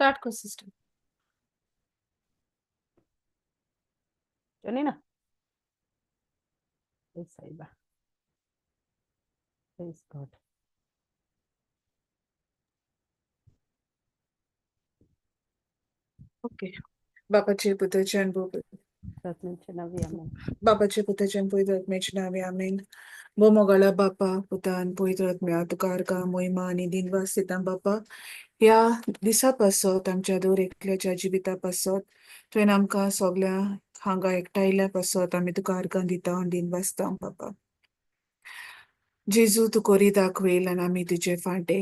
Start कर sister. Janina. Yes, Saiba. Praise God. Okay. बापाचे पुताचे आणि आत्म्याच्या नावे आमेन. बापाचे पुताचे आणि पवित्र आत्म्याचे नावे आमेन. भो मोगाळा बापा, पुता आनी पवित्र आत्म्या, तुका आर्गां, मोहिमा आनी दिनवास दिता बापा. ह्या दिसा पासत, आमच्या दर एकल्याच्या जिविता पासत, तुवें आमकां सगळ्या हांगा एकठांयल्या पासत आमी तुका आर्गां दिता आनी दिनवासता बापा. जेजू, तूं कोरी दाखयल आनी आमी तुजे फांटे.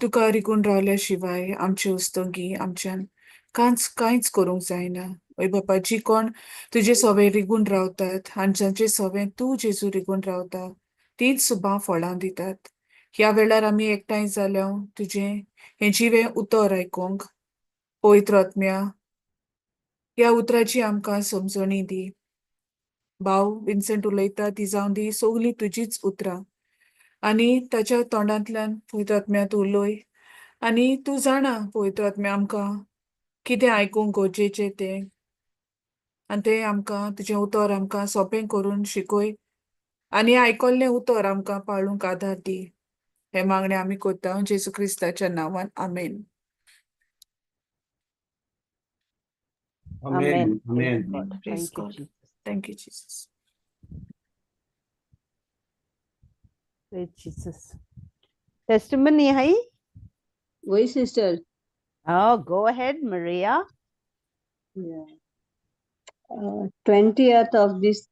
तुका रिगून रावल्या शिवाय आमचे उस्तोगी आमच्यान कांयच कांयच करूंक जायना. हय बापा, जी कोण तुजे सवे रिगून रावतात आनी जांचे सवे तूं जेजू रिगून रावता, तींच सुद्दां फळां दितात. ह्या वेळार आमी एकठांय जाल्या तुजें हें जिवें उतर आयकूंक. पवित्र आत्म्या, ह्या उतराची आमकां समजणी दी. भाव विन्सेंट उलयता ती जावं दी सगळीं तुजीच उतरां आनी ताच्या तोंडांतल्यान पवित्र आत्म्या तूं उलय आनी तूं जाणा पवित्र आत्म्या आमकां कितें आयकूंक गरजेचें तें, आनी तें आमकां तुजें उतर आमकां सोंपें करून शिकय आनी आयकल्लें उतर आमकां पाळूंक आदार दी. हें मागणें आमी कोत्ता जेजू क्रिस्ताच्या नांवान, आमेन. Amen. Amen. Praise Amen. God. Praise Thank you, God. Jesus. Thank you, Jesus. Praise Jesus. Testimony, hai? Wait, sister. Oh, go ahead, Maria. Yeah. 20th of this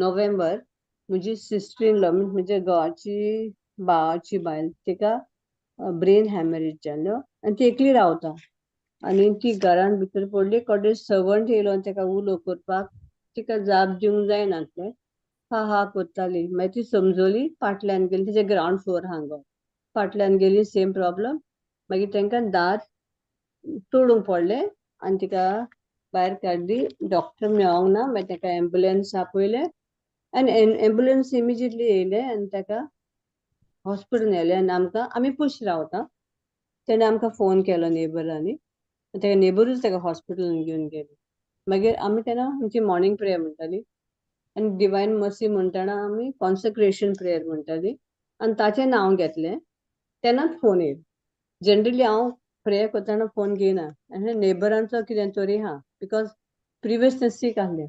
November, म्हजी सिस्टर इन लॉ, म्हणजे घोवाची भावाची बायल, तिका brain haemorrhage जाल्लो आनी ती एकली रावता आनी ती घरान भितर पडली. कडे सर्वंट येयलो आनी ताका उलो करपाक, तिका जाप दिवंक जायनासलें, हा हा करताली. मागीर ती समजली, फाटल्यान गेली. तिचे ग्रावंड फ्लोर हांगा, फाटल्यान गेली, सेम प्रॉब्लम. मागीर तांकां दार तोडूंक पडलें आनी तिका भायर काडली. डॉक्टर मेळोंक ना. मागीर ताका एम्बुलन्स आपयलें आनी एम्बुलन्स इमिजिएटली येयलें आनी ताका हॉस्पिटल व्हेलें. आनी आमकां, आमी पयस रावता, तेणें आमकां फोन केलो नेबरांनी. ताका नेबरूच ताका हॉस्पिटलान घेवन गेले. मागीर आमी तेन्ना आमची मॉर्निंग प्रेयर म्हणटाली आनी डिवायन मर्सी म्हणटना आमी कॉन्सक्रेशन प्रेयर म्हणटाली आनी ताचें नांव घेतलें. तेन्नाच फोन येयलो. जनरली हांव प्रेयर करतना फोन घेयना आनी नेबरांचो कितें तरी आहा, because प्रिवियस सीक आहलें.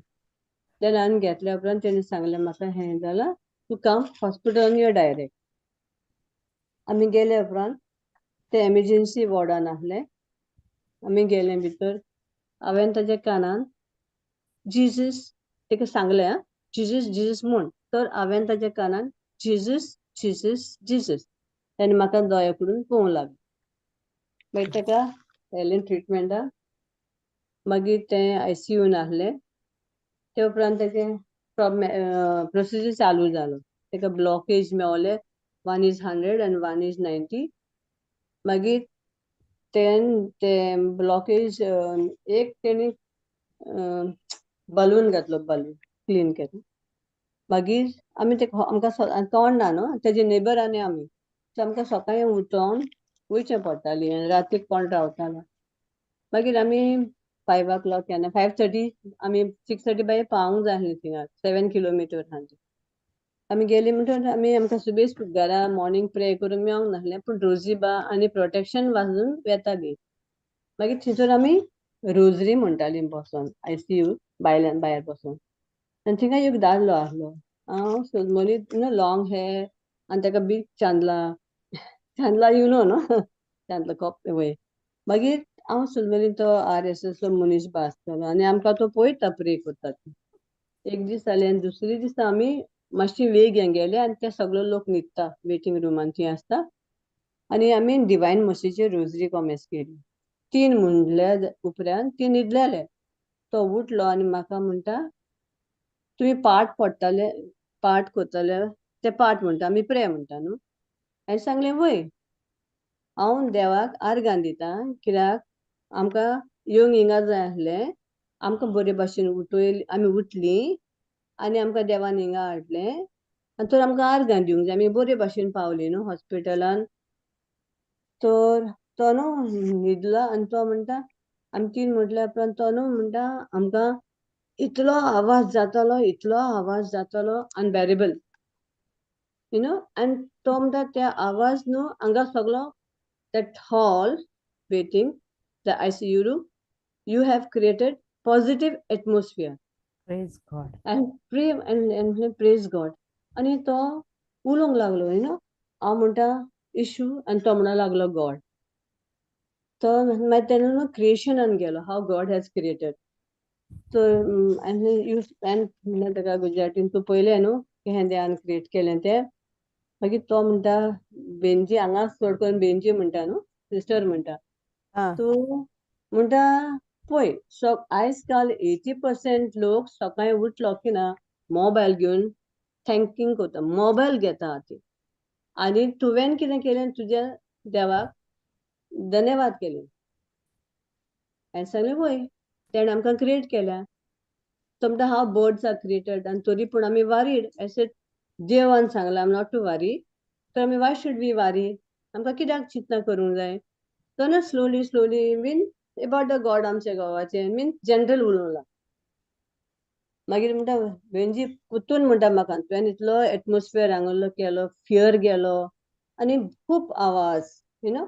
तेन्ना हांवें घेतल्या उपरांत तेणें सांगलें म्हाका, हें जालां, तूं काम हॉस्पिटलान यो डायरेक्ट. आमी गेले उपरांत ते एमर्जन्सी वॉर्डान आहलें. आमी गेले भितर. हांवें ताच्या कानान जिजस ताका सांगलें, आं, जिजस जिजस म्हूण. तर हांवें ताच्या कानान जिजस जिजस जिजस. तेणें म्हाका दोळे करून पळोवंक लागलें. मागीर ताका व्हेलें ट्रिटमेंटाक. मागीर तें आयसीयून आहलें. ते उपरांत तेजें प्रोसिजर चालू जालो. ताका blockage मेवले, one is 100 and one is 90. मागीर ते ब्लॉकेज एक तेणी बलून घातलो, बलून क्लीन केलो. मागीर आमी ते आमकां कोण ना न्हू, तेजे नेबर आनी आमी, सो आमकां सकाळीं उठोन वयचें पडटालें आनी रातीक कोण रावतालो. मागीर आमी 5 o'clock केन्ना 5:30, आमी 6:30 बाय पावूंक जाय आसलें थिंगा, 7 किलोमिटर आहा. आमी गेली म्हणटकीर आमी आमकां सुबेज घरा मॉर्निंग प्रे करून मेवंक नासलें, पूण रोजरी बा आनी प्रोटेक्शन वाजून वेताली. मागीर थंयसर आमी रोजरी म्हणटाली बसोन, आयसीयू भायल्यान भायर बसोन. आनी थिंगा एक दादलो आसलो. हांव सोजमोली लॉंग हेर आनी ताका बीग चांदला, चांदला, you know न्हू, चांदला कोप वय. मागीर हांव सोजमोली तो आरएसएस मनीस बा आसतलो आनी आमकां तो पळयता प्रे करता. एक दीस जालें आनी दुसरे दिसा आमी मातशी वेग गेले आनी ते सगळे लोक न्हिदता वेटींग रुमान थंय आसता आनी आमी डिवायन मर्सीची रोजरी कॉमेस केली. तीन म्हणल्या उपरांत ती न्हिदलेले. तो उठलो आनी म्हाका म्हणटा, तुमी पाठ पडटाले, पाठ करताले ते पाठ म्हणटा, आमी प्रे म्हणटा न्हू. हांवें सांगलें, वय, हांव देवाक आर्गां दिता, कित्याक आमकां येवंक हिंगा जाय आसलें, आमकां बरे भाशेन उठयली, आमी उठलीं आनी आमकां देवान हिंगा हाडलें आनी तर आमकां आर्गां दिवंक जाय. आमी बरे भाशेन पावली न्हू हॉस्पिटलान. तर तो न्हू न्हिदलो आनी तो म्हणटा, आमी 3 म्हटल्या उपरांत तो न्हू म्हणटा आमकां इतलो आवाज जातालो, इतलो आवाज जातालो, अनबेरेबल, you know. आनी तो म्हणटा त्या आवाज न्हू हांगा सगलो that hall waiting, the ICU room, you have created positive atmosphere. Praise God. And pray and praise God. आनी तो उलोवंक लागलो, you know, हांव म्हणटा इशू आनी तो म्हणूंक लागलो गॉड. तो मागीर तेणें न्हू क्रिएशनान गेलो, हाव गॉड हॅज क्रिएटेड. तर आनी you आनी म्हणलें ताका गुजरातीन, तूं पयलें न्हू की हें देवान क्रिएट केलें तें. मागीर तो म्हणटा बेनजी, हांगा चड करून बेनजी म्हणटा न्हू, सिस्टर म्हणटा. तूं म्हणटा पळय, आयज काल 80% लोक सकाळी उठलो की ना मोबायल घेवन थँकींग करता, मोबायल घेता हातीन. आनी तुवें कितें केलें, तुज्या देवाक धन्यवाद केले. हांवें सांगलें वय, तेणें आमकां क्रिएट केल्या. तो म्हणटा हांव बर्ड्स are created आनी तरी पूण आमी वरीड, एशें देवान सांगलां not to worry, तर आमी वाय should we वारी, आमकां कित्याक चिंतना करूंक जाय. तो न्हू slowly slowly mean about the God आमच्या घोवाचें मीन जनरल उलोवंक लागलो. मागीर म्हणटा बेनजी पुतून म्हणटा म्हाका, तुवें इतलो एटमॉस्फियर हांगा केलो, फियर गेलो आनी खूब आवाज, you know.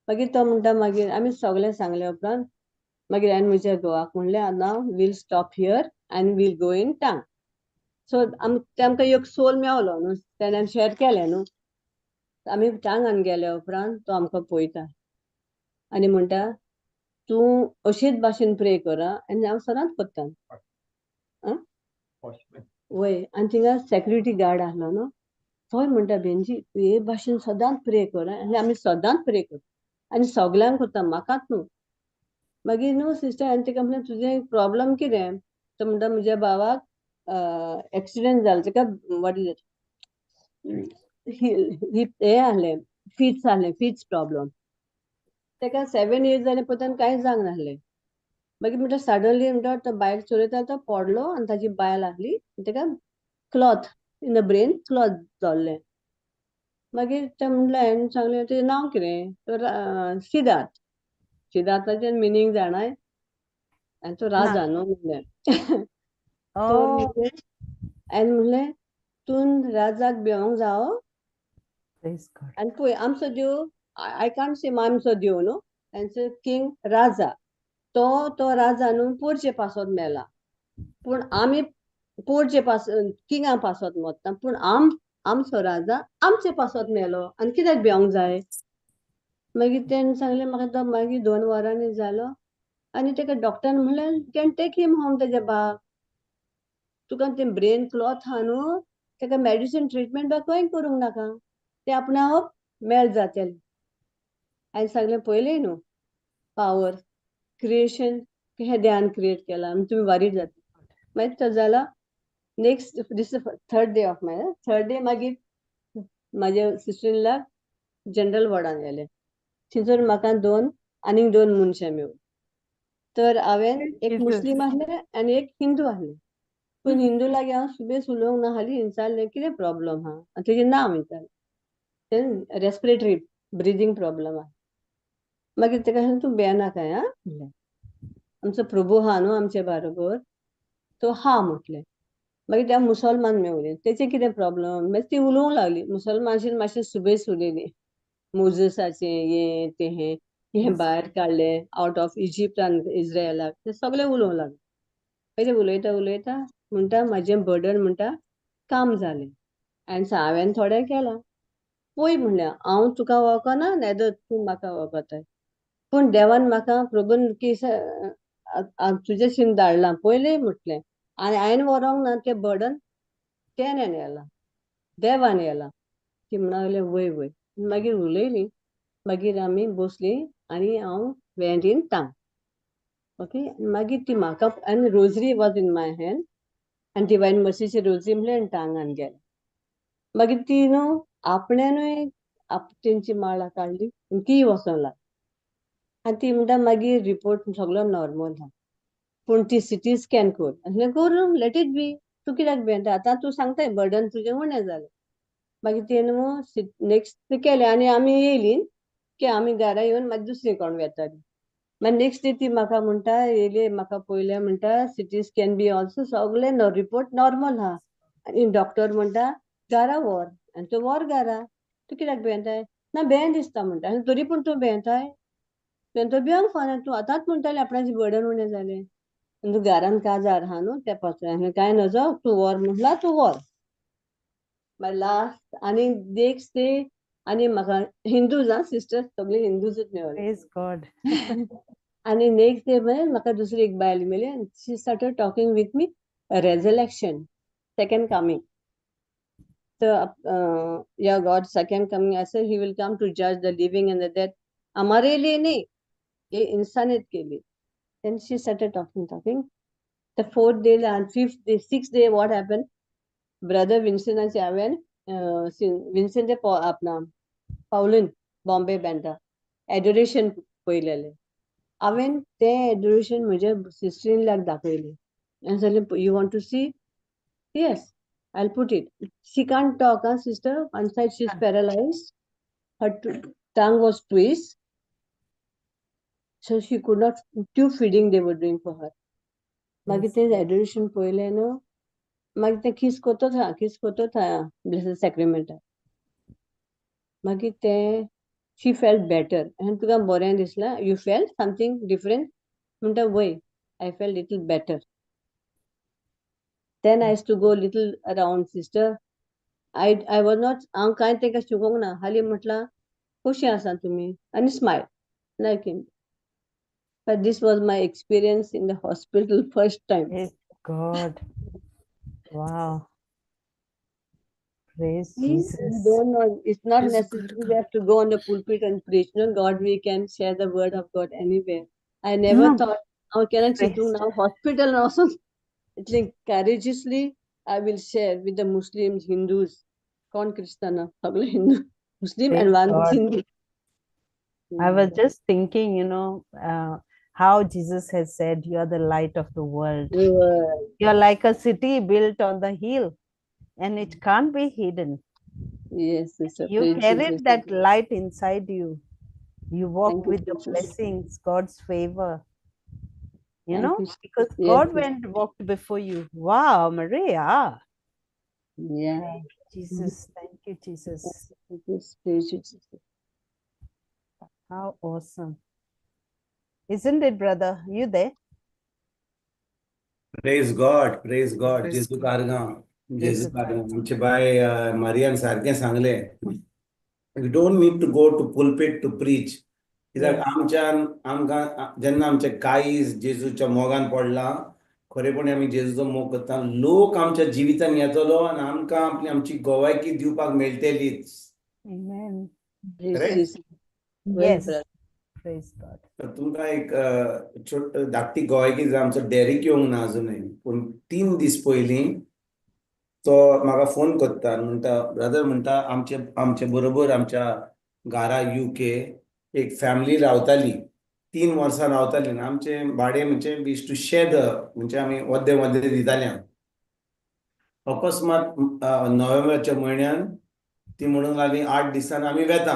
मागीर तो म्हणटा, मागीर आमी सगळें सांगले उपरांत मागीर हांवें म्हज्या घोवाक म्हणलें, now we'll stop here and we'll go in Tang. So ते आमकां एक सोल मेवलो न्हू, तेणें शेअर केलें न्हू. आमी टांगान गेल्या उपरांत तो आमकां पळयता आनी म्हणटा तूं अशेच भाशेन प्रे कर आनी हांव सदांच करता. वय, आनी थिंगा सेक्युरिटी गार्ड आसलो न्हू, तोय म्हणटा बेनजी तूं हे भाशेन सदांच प्रे कर आनी आमी सदांच प्रे करता आनी सगल्यांक करता, म्हाकाच न्हू. मागीर न्हू सिस्टर हांवें ताका म्हणलें तुजें प्रॉब्लम कितें. तो म्हणटा म्हज्या भावाक एक्सिडेंट जालो, ताका what is it हें आहलें, फिट्स आहलें, फिट्स प्रॉब्लम. ताका 7 इयर्स जालें पळय कांयच जावंक नासलें. मागीर म्हणटा सडनली म्हणटा तो बायक चलयता तो पडलो आनी ताजी बायल आहली, ताका cloth in the brain cloth जाल्लें. मागीर तें म्हणलें, हांवें सांगलें तेजें नांव कितें, तर सिद्धार्थ. सिद्धार्थाचें मिनींग जाणाय, आनी तो राजा न्हू म्हणलें. तर हांवें म्हणलें तूं राजाक भिवंक जावो. आनी पळय आमचो देव, I can't से आमचो देव न्हू, आमचो किंग राजा, तो तो राजा न्हू पोरचे पासत मेला, पूण आमी पोरचे पास किंगा पासत मरता, पूण आमचो राजा आमचे पासत मेलो आनी कित्याक भिवंक जाय. मागीर तेणें सांगलें म्हाका, तो मागीर 2 वरांनी जालो आनी ताका डॉक्टरान म्हणलें can take him home. तेज्या बाब तुका तें ब्रेन क्लॉथ आहा न्हू, ताका मेडिसीन ट्रिटमेंट बा खंय करूंक नाका, तें आपणाक मेळ जातलें. हांवें सांगलें पयलें न्हू पावर क्रिएशन हें देवान क्रिएट केलां आनी तुमी वारीड जाता. मागीर तो जाला next this third day of my third day. मागीर म्हाज्या सिस्टरीन जनरल वॉर्डान व्हेलें, थंयसर म्हाका आनीक 2 मनशां मेळ्ळीं. तर हांवें एक मुस्लीम आहलें आनी एक हिंदू आहलें. पूण हिंदू लागीं हांव सुबेज उलोवंक ना, हाली विचारलें कितें प्रॉब्लम आहा आनी तेजें नांव विचारलें, तें रेस्पिरेटरी ब्रिदींग प्रॉब्लम आहा. मागीर ताका सांगलें तूं भियेनाका आं म्हणलें, आमचो प्रभू आहा न्हू आमचे बरोबर, तो हा म्हटलें. मागीर त्या मुसलमान मेवले, तेचें कितें प्रॉब्लम, मागीर ती उलोवंक लागली मुसलमानशी, मातशें सुबेज उलयली, मोजसाचें हें तें हें हें भायर काडलें आवट ऑफ इजिप्ट आनी इज्रायलाक, तें सगळें उलोवंक लागलें. मागीर उलयता उलयता म्हणटा म्हाजें बर्डन म्हणटा काम जालें आनी हांवें थोडें केलां. पळय म्हणलें हांव तुका वळखना, नाजाल्यार तूं म्हाका वळखताय, पूण देवान म्हाका प्रभून की तुजे शीन धाडलां पयलें म्हटलें, आनी हांवें व्हरोंक ना तें बर्डन, तेणें व्हेलां, देवान व्हेलां. ती म्हणूंक लागली वय वय. मागीर उलयली, मागीर आमी बसली आनी हांव वेंट इन टांग. ओके, मागीर ती म्हाका आनी rosary was in my hand आनी डिवायन मर्सीची रोजरी म्हणलें आनी टांगान गेलें. मागीर ती न्हू आपणेनूय तेंची माळा काडली आनी तीय वचोंक लागली. आनी ती म्हणटा मागीर रिपोर्ट सगळो नॉर्मल आहा, पूण ती सिटी स्कॅन कर. आनी करूं, let it be, तूं कित्याक भियेता आतां, तूं सांगताय बर्डन तुजें उणें जालें. मागीर तेणें न्हू नेक्स्ट केलें आनी आमी येयली. की आमी घरा येवन मागीर दुसरी कोण वेताली. मागीर नेक्स्ट डे ती म्हाका म्हणटा, येयली म्हाका पयलें म्हणटा, CT scan be also सगळें रिपोर्ट नॉर्मल आहा आनी डॉक्टर म्हणटा घरा व्हर आनी तूं व्हर घरा, तूं कित्याक भियेताय? ना, भियेन दिसता म्हणटा. आनी तरी पूण तूं भियेताय? तुवें तर भिवंक फावना. तूं आतांच म्हणटालें आपणाचें बर्डन उणें जालें आनी तूं घरान काजार आहा न्हू त्या पासून कांय नजो, तूं व्हर म्हटलां, तूं व्हर. मागीर लास्ट आनी नेक्स्ट डे आनी म्हाका हिंदूज आं सिस्टर, सगळे हिंदूजच मेवले. Praise God. आनी नेक्स्ट डे मागीर म्हाका दुसरी एक बायल मेळ्ळी आनी she started talking with me resurrection, second coming. So, yeah, God second coming, I said he will come to judge the living and the dead. हमारे लिए नहीं, ये इंसानियत के लिए. Then she started talking, talking. The fourth day and fifth day, sixth day, what happened? Brother Vincent हांवें Vincent आपणा Pauline Bombay Bandra adoration पळयलेलें. हांवें तें एडोरेशन म्हज्या सिस्टर इन लॉक दाखयलें आनी सांगलें, "You want to see?" "Yes." I'll put it. She can't talk, huh, sister? One side she's paralyzed. Her tongue was twist. So she could not, tube feeding they were doing for her. मागीर ते adoration पळयलें न्हू, मागीर तें किस करतोच हा, किस करतोच हा ब्लेस्ड सॅक्रेमेंटाक. मागीर तें she felt better. आनी तुका बरें दिसलां? You felt something different? म्हणटा, वय, I felt little better. Then I used to go little around, sister. I was not, हांव कांय तांकां शिकोवंक ना. हाली म्हटलां, कशीं आसा तुमी, आनी smile like him. But this was my experience in the hospital first time. Praise God. Wow. Praise See, we Jesus. Don't know. It's not Praise necessary God. We have to go on the pulpit and preach. No, God, we can share the word of God anywhere. I never No. thought, how can I Praise. Now hospital also? It's like courageously I will share with the Muslims, Hindus, कोण क्रिस्ताना, सगळे Hindu, Muslim and Praise one God. Hindu. I was just thinking, how Jesus has said, "You are the light of the world." You're like a city built on the hill and it can't be hidden. Yes, sister. You Praise carried Jesus. That light inside you. You walk Thank you, with the Jesus. Blessings, God's favor. You Thank know, you. Because Yes, God sister. went walked before you. Wow, Maria. Jesus, thank you, Jesus. Yes, praise Jesus. How awesome. Isn't it, brother? You there? Praise God, praise God. Praise जेजू God. कारगांव, जेजू जेजू कारगांव. आमचे बाय मारियान सारकें सांगलें, you don't need to go to pulpit to preach, कित्याक आमच्यान आमकां जेन्ना आमचें काळीज जेजूच्या मोगान पडलां, खरेपणी आमी जेजूचो मोग करता, लोक आमच्या जिवितान येतलो आनी आमकां आपली आमची गोवायकी दिवपाक मेळटलीच. Amen. Praise Correct? Jesus. Well, Yes. brother. Praise God. तर तुमकां एक छोट धाकटी गोवायकी जाय. आमचो डेरिक येवंक ना अजुनूय, पूण 3 दीस पयलीं तो म्हाका फोन करता आनी म्हणटा, ब्रदर, म्हणटा, आमचे आमचे बरोबर आमच्या घरा युके एक फॅमिली रावताली, 3 वर्सां रावताली आनी आमचे भाडें म्हणजे we used to share the म्हणजे आमी वद्दे वद्दे दिताले. अकस्मात नोव्हेंबराच्या म्हयन्यान ती म्हणूंक लागली, 8 दिसांनी आमी वेता.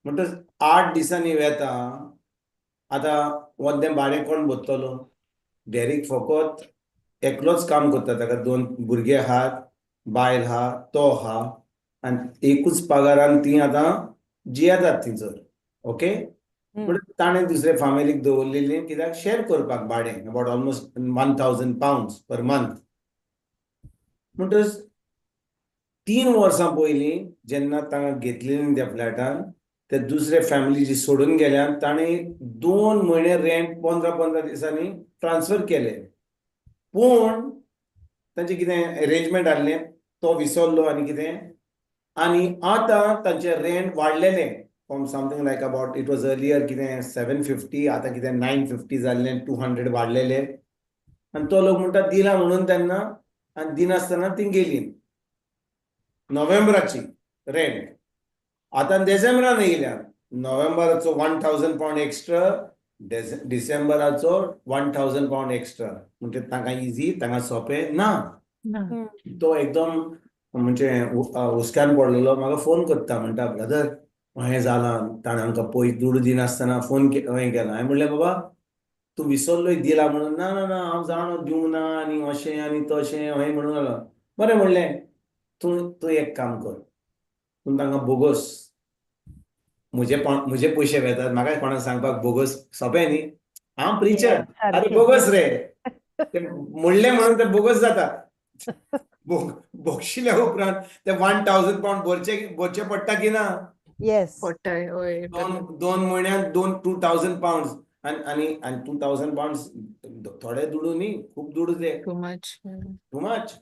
म्हणटच 8 दिसांनी वेता, आतां वद्दें भाडें कोण भरतलो? डेरीक फकत एकलोच काम करता. ताका दोन भुरगे आहात, बायल आहा, तो आहा आनी एकूच पगारान ती आतां जियेतात थंयसर, ओके. पूण ताणें दुसरे फामिलीक दवरलेली कित्याक शेअर करपाक भाडें, about almost £1,000 per month. म्हणटच 3 वर्सां पयलीं जेन्ना तांकां घेतलेली त्या फ्लॅटान, ते दुसरे फॅमिली जी सोडून गेल्यान, ताणें 2 म्हयने रेंट 15 15 दिसांनी ट्रान्सफर केले. पूण तांचें कितें अरेंजमेंट आहलें, तो विसरलो आनी कितें आनी आतां तांचें रेंट वाडलेलें from something like about, it was earlier कितें 750, आतां कितें 950 जाल्लें, 200 वाडलेले. आनी तो लोक म्हणटा, दिला म्हणून तेन्ना आनी दिनासतना ती गेली. नोव्हेंबराची रेंट आतां डिसेंबरान येयल्या. नोव्हेंबराचो £1,000 एक्स्ट्रा, डिसेंबराचो £1,000 एक्स्ट्रा. म्हणजे तांकां इजी, तांकां सोंपें ना. ना. तो एकदम म्हणजे हुस्क्यान पडलेलो. म्हाका फोन करता, म्हणटा, ब्रदर हें जालां, ताणें आमकां पयशे दुडू दिनासतना फोन हें केला. हांवें म्हणलें, बाबा तूं विसरलोय दिला म्हणून. ना ना ना, हांव जाणो दिवंक ना आनी अशें आनी तशें अहें म्हणूंक लागलो. बरें म्हणलें, तूं तूं एक काम कर, तूं तांकां बोगोस, म्हजे म्हजे पयशे वेतात, म्हाका कोणाक सांगपाक बोगोस सोंपें न्ही, हांव प्रिचर. अरे बोगस रे ते म्हणलें म्हणून ते बोगस जाता. बोगशिल्या उपरांत ते 1000 पावंड भरचे भरचे पडटा की ना? Yes. पडटाय, हय. दोन 2 म्हयन्यात दोन 2000 पावंड आनी आनी आनी 2000 पावंड थोडे दुडू न्ही, खूब दुडू ते. Too much. Too much.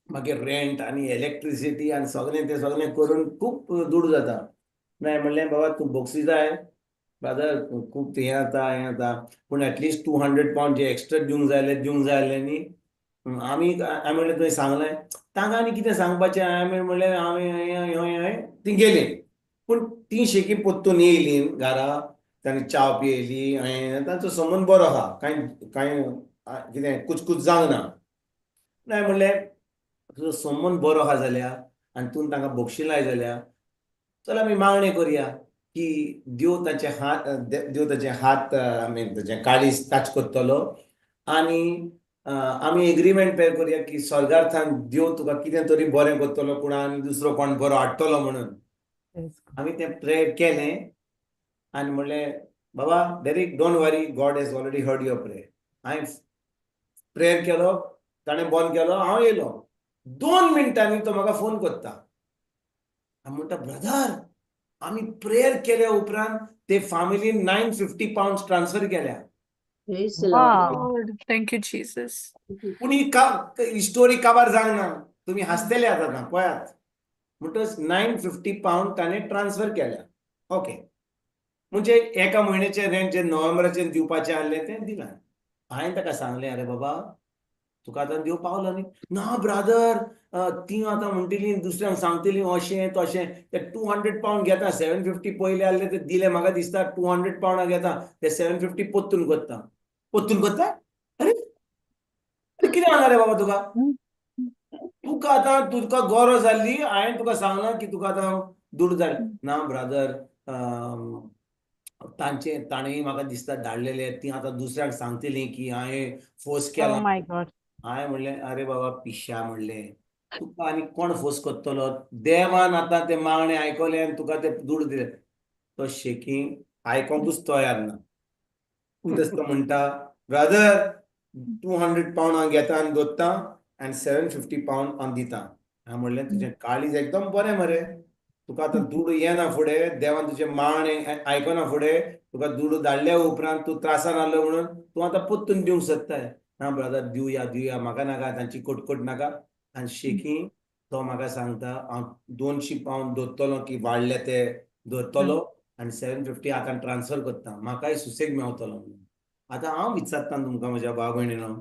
मागीर रेंट आनी इलेक्ट्रिसिटी आनी सगळें तें सगळें करून खूब दुडू जाता. मागीर म्हणलें, बाबा तूं बोगसी जाय ब्रदर, खूब हें जाता, हें जाता, पूण एटलिस्ट 200 पावंड जे एक्स्ट्रा दिवंक जाय जाल्यार दिवंक जाय जाल्यार न्ही. आमी हांवें म्हणलें, तुवें सांगलें तांकां आनी कितें सांगपाचें? हांवें म्हणलें, हांवें तीं गेलीं, पूण तीं शेकी परतून येयलीं घरा, तांणी च्याव पियेली. हांवें तांचो संबंद बरो आहा, कांय कांय कितें कुचकूच जावंक ना. हांवें म्हणलें, तुजो संबंद बरो आहा जाल्यार आनी तूं तांकां बक्षी लाय जाल्यार चल आमी मागणें करया की देव ताचे हात, I mean ताचें काळीज टच करतलो आनी आमी एग्रीमेंट पे करया की स्वर्गार्थान देव तुका कितें तरी बरें करतलो, पूण आनी दुसरो कोण बरो हाडटलो म्हणून. आमी तें प्रेयर केलें आनी म्हणलें, बाबा Derek, don't worry, God has already heard your prayer. हांवें प्रेयर केलो, ताणें बंद केलो, हांव येयलो. 2 मिनटांनी तो म्हाका फोन करता आनी म्हणटा, ब्रदर, आमी प्रेयर केल्या उपरांत ते फामिलीन 950 पावंड ट्रान्सफर केल्या. Praise the Lord. Wow. Lord, thank you, Jesus. पूण ही का ही स्टोरी काबार जावंक ना. तुमी हांसतले आतां पळयात. म्हणटच 950 पावंड ताणें ट्रान्सफर केल्या, ओके. म्हणजे एका म्हयन्याचें रेंट जे नोव्हेंबराचेर दिवपाचें आहलें तें दिलां. हांवें ताका सांगलें, अरे बाबा, तुका आतां देव पावलो न्ही. ना ब्रादर, ती आतां म्हणटली दुसऱ्यांक सांगतली अशें तशें. ते 200 पावंड घेता, 750 पयले आहले ते दिले म्हाका दिसता, 200 पावंडां घेता ते, 750 परतून करता, परतून करता. अरे अरे, कितें जालां रे बाबा तुका? तुका आतां तुका गरज जाल्ली, हांवें तुका सांगलां की तुका आतां दुडू जाय. ना ब्रादर, तांचे ताणें म्हाका दिसता धाडलेले, ती आतां दुसऱ्यांक सांगतली की हांवें फोर्स Oh केला. my God. हांवें म्हणलें, अरे बाबा पिश्या, म्हणलें, तुका आनी कोण फोर्स करतलो? देवान आतां तें मागणें आयकलें आनी तुका ते दुडू दिले. तो शेकी आयकोंकूच तयार ना. पूण तो म्हणटा, ब्रदर, 200 पावंड हांव घेता आनी दवरता आनी 750 पावंड हांव दिता. हांवें म्हणलें, तुजें काळीज एकदम बरें मरे. तुका आतां दुडू येना फुडें, देवान तुजें मागणें आयकना फुडें, तुका दुडू धाडल्या उपरांत तूं त्रासान आहलो म्हणून तूं आतां परतून दिवंक सोदताय. ना ब्रदर, दिवया दिवया, म्हाका नाका तांची कटकट नाका. आनी शेकी तो म्हाका सांगता, हांव 200 पावंड दवरतलो की वाडले ते दवरतलो आनी 750 आतां ट्रान्सफर करता, म्हाकाय सुसेग मेवतलो म्हणून. आतां हांव विचारता तुमकां, म्हज्या भाव भयणीनो,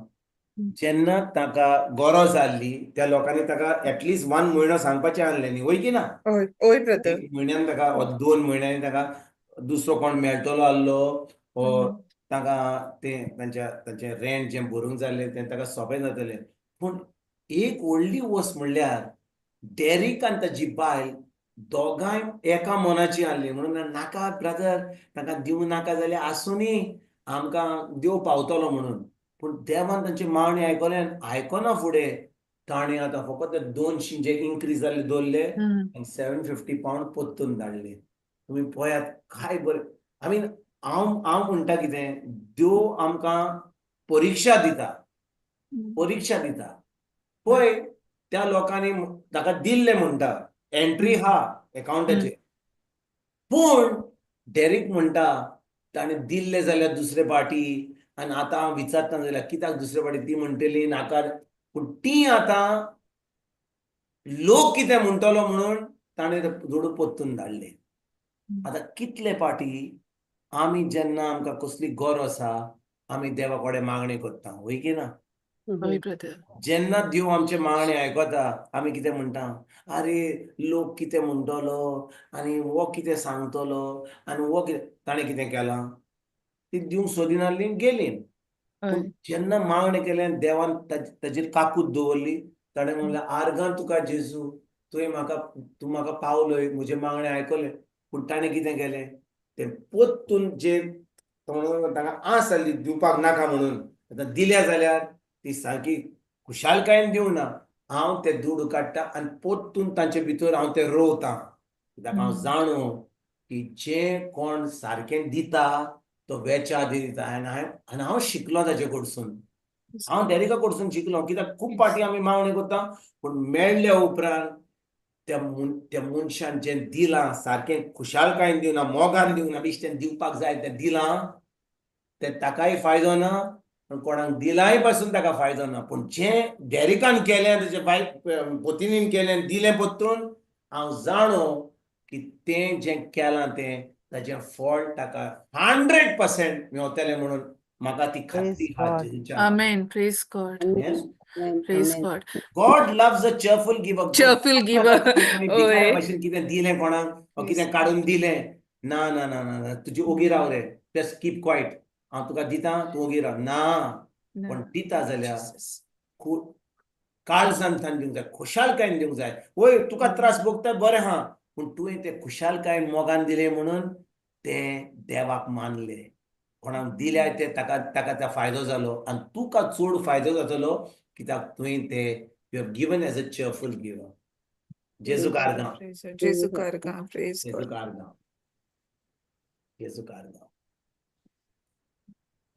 जेन्ना ताका गरज आहली त्या लोकांनी ताका एटलिस्ट वन म्हयनो सांगपाचें आहलें न्ही, वय की ना? हय हय ब्रदर. एक म्हयन्यान ताका वा 2 म्हयन्यांनी ताका दुसरो कोण मेळटलो आहलो वो ताका तें तांच्या तांचें रेंट जें भरूंक जाल्लें तें ताका सोंपें जातलें. पूण एक व्हडली वस्त म्हणल्यार डेरीक आनी ताजी बायल दोगांय एका मनाची आहली म्हणून, नाका ब्रदर, तांकां दिवं नाका जाल्यार आसूं, आमकां देव पावतलो म्हणून. पूण देवान तांची मागणी आयकलें आनी आयकना फुडें ताणें आतां फकत 200 जे इन्क्रीज जाल्ले दवरले आनी 750 पावंड परतून धाडले. तुमी पळयात काय बरें. I mean, हांव हांव म्हणटा कितें, देव आमकां परिक्षा दिता, परिक्षा दिता. पळय, त्या लोकांनी ताका दिल्ले म्हणटा, एंट्री हा एकाउंटाचेर, पूण डेरीक म्हणटा ताणें दिल्ले जाल्यार दुसरे पार्टी आनी आतां हांव विचारता जाल्यार कित्याक दुसरे पार्टी ती म्हणटली नाका. पूण ती आतां लोक कितें म्हणटलो म्हणून ताणें ते दुडू परतून धाडले. आतां कितले पाटी आमी जेन्ना आमकां कसली गरज आसा, आमी देवा कडेन मागणी करता, वय की ना? हय ब्रदर. जेन्ना देव आमचे मागणे आयकता, आमी कितें म्हणटा? अरे, लोक कितें म्हणटलो आनी हो कितें सांगतलो आनी हो कितें. ताणें कितें केलां, ती दिवंक सोदिनासली, गेली. पूण जेन्ना मागणें केलें, देवान ताजेर काकूत दवरली. ताणें म्हणलें, आर्गां तुका जेजू, तुवें म्हाका, तूं म्हाका पावलोय, म्हजें मागणें आयकलें. पूण ताणें कितें केलें, तें पोत्तून जे तांकां आस जाल्ली दिवपाक नाका म्हणून, आतां दिल्या जाल्यार ती सारकी खुशालकायेन दिवना, हांव ते दुडू काडटा आनी पोत्तून तांचे भितर हांव ते रोवतां. कित्याक हांव जाणो की जे कोण सारकें दिता तो वेच्या आदी दिता. आनी हांव शिकलो ताचे कडसून, हांव डॅरिका कडसून शिकलो. कित्याक खूब फावटी आमी मागणी करता पूण मेळ्ळ्या उपरांत त्या त्या मनशान जें दिलां सारकें खुशालकायेन दिवना, मोगान दिवना, बेश्टें दिवपाक जाय तें दिलां, तें ताकाय फायदो ना, कोणाक दिलाय पासून ताका फायदो ना. पूण जें डॅरिकान केलें, ताचे बायल पोतिनीन केलें, दिलें पोत्तून, हांव जाणो की तें जें केलां तें ताचें फळ ताका 100% मेवतलें म्हणून म्हाका ती खात्री आहा जेजूच्या. Amen. Praise God. Praise God. God loves a cheerful giver. Cheerful giver. भिकाऱ्या भशेन कितें दिलें कोणाक, कितें काडून दिलें, ना ना ना ना, तुजी ओगी राव रे, जस्ट कीप क्वायट, हांव तुका दिता, तूं ओगी राव, ना. पण दिता जाल्यार काळजान दिवंक जाय, खुशालकायेन दिवंक जाय. वय तुका त्रास भोगता बरें आहा, पूण तुवें तें खुशालकायेन मोगान दिलें म्हणून तें देवाक मानलें. कोणाक दिल्यार ते ताका ताका त्या फायदो जालो आनी तुका चड फायदो जातलो, कित्याक तुवें ते you have given as a cheerful giver. जेजू कारगांव, जेजू कारगांव, जेजू कारगांव, जेजू कारगांव.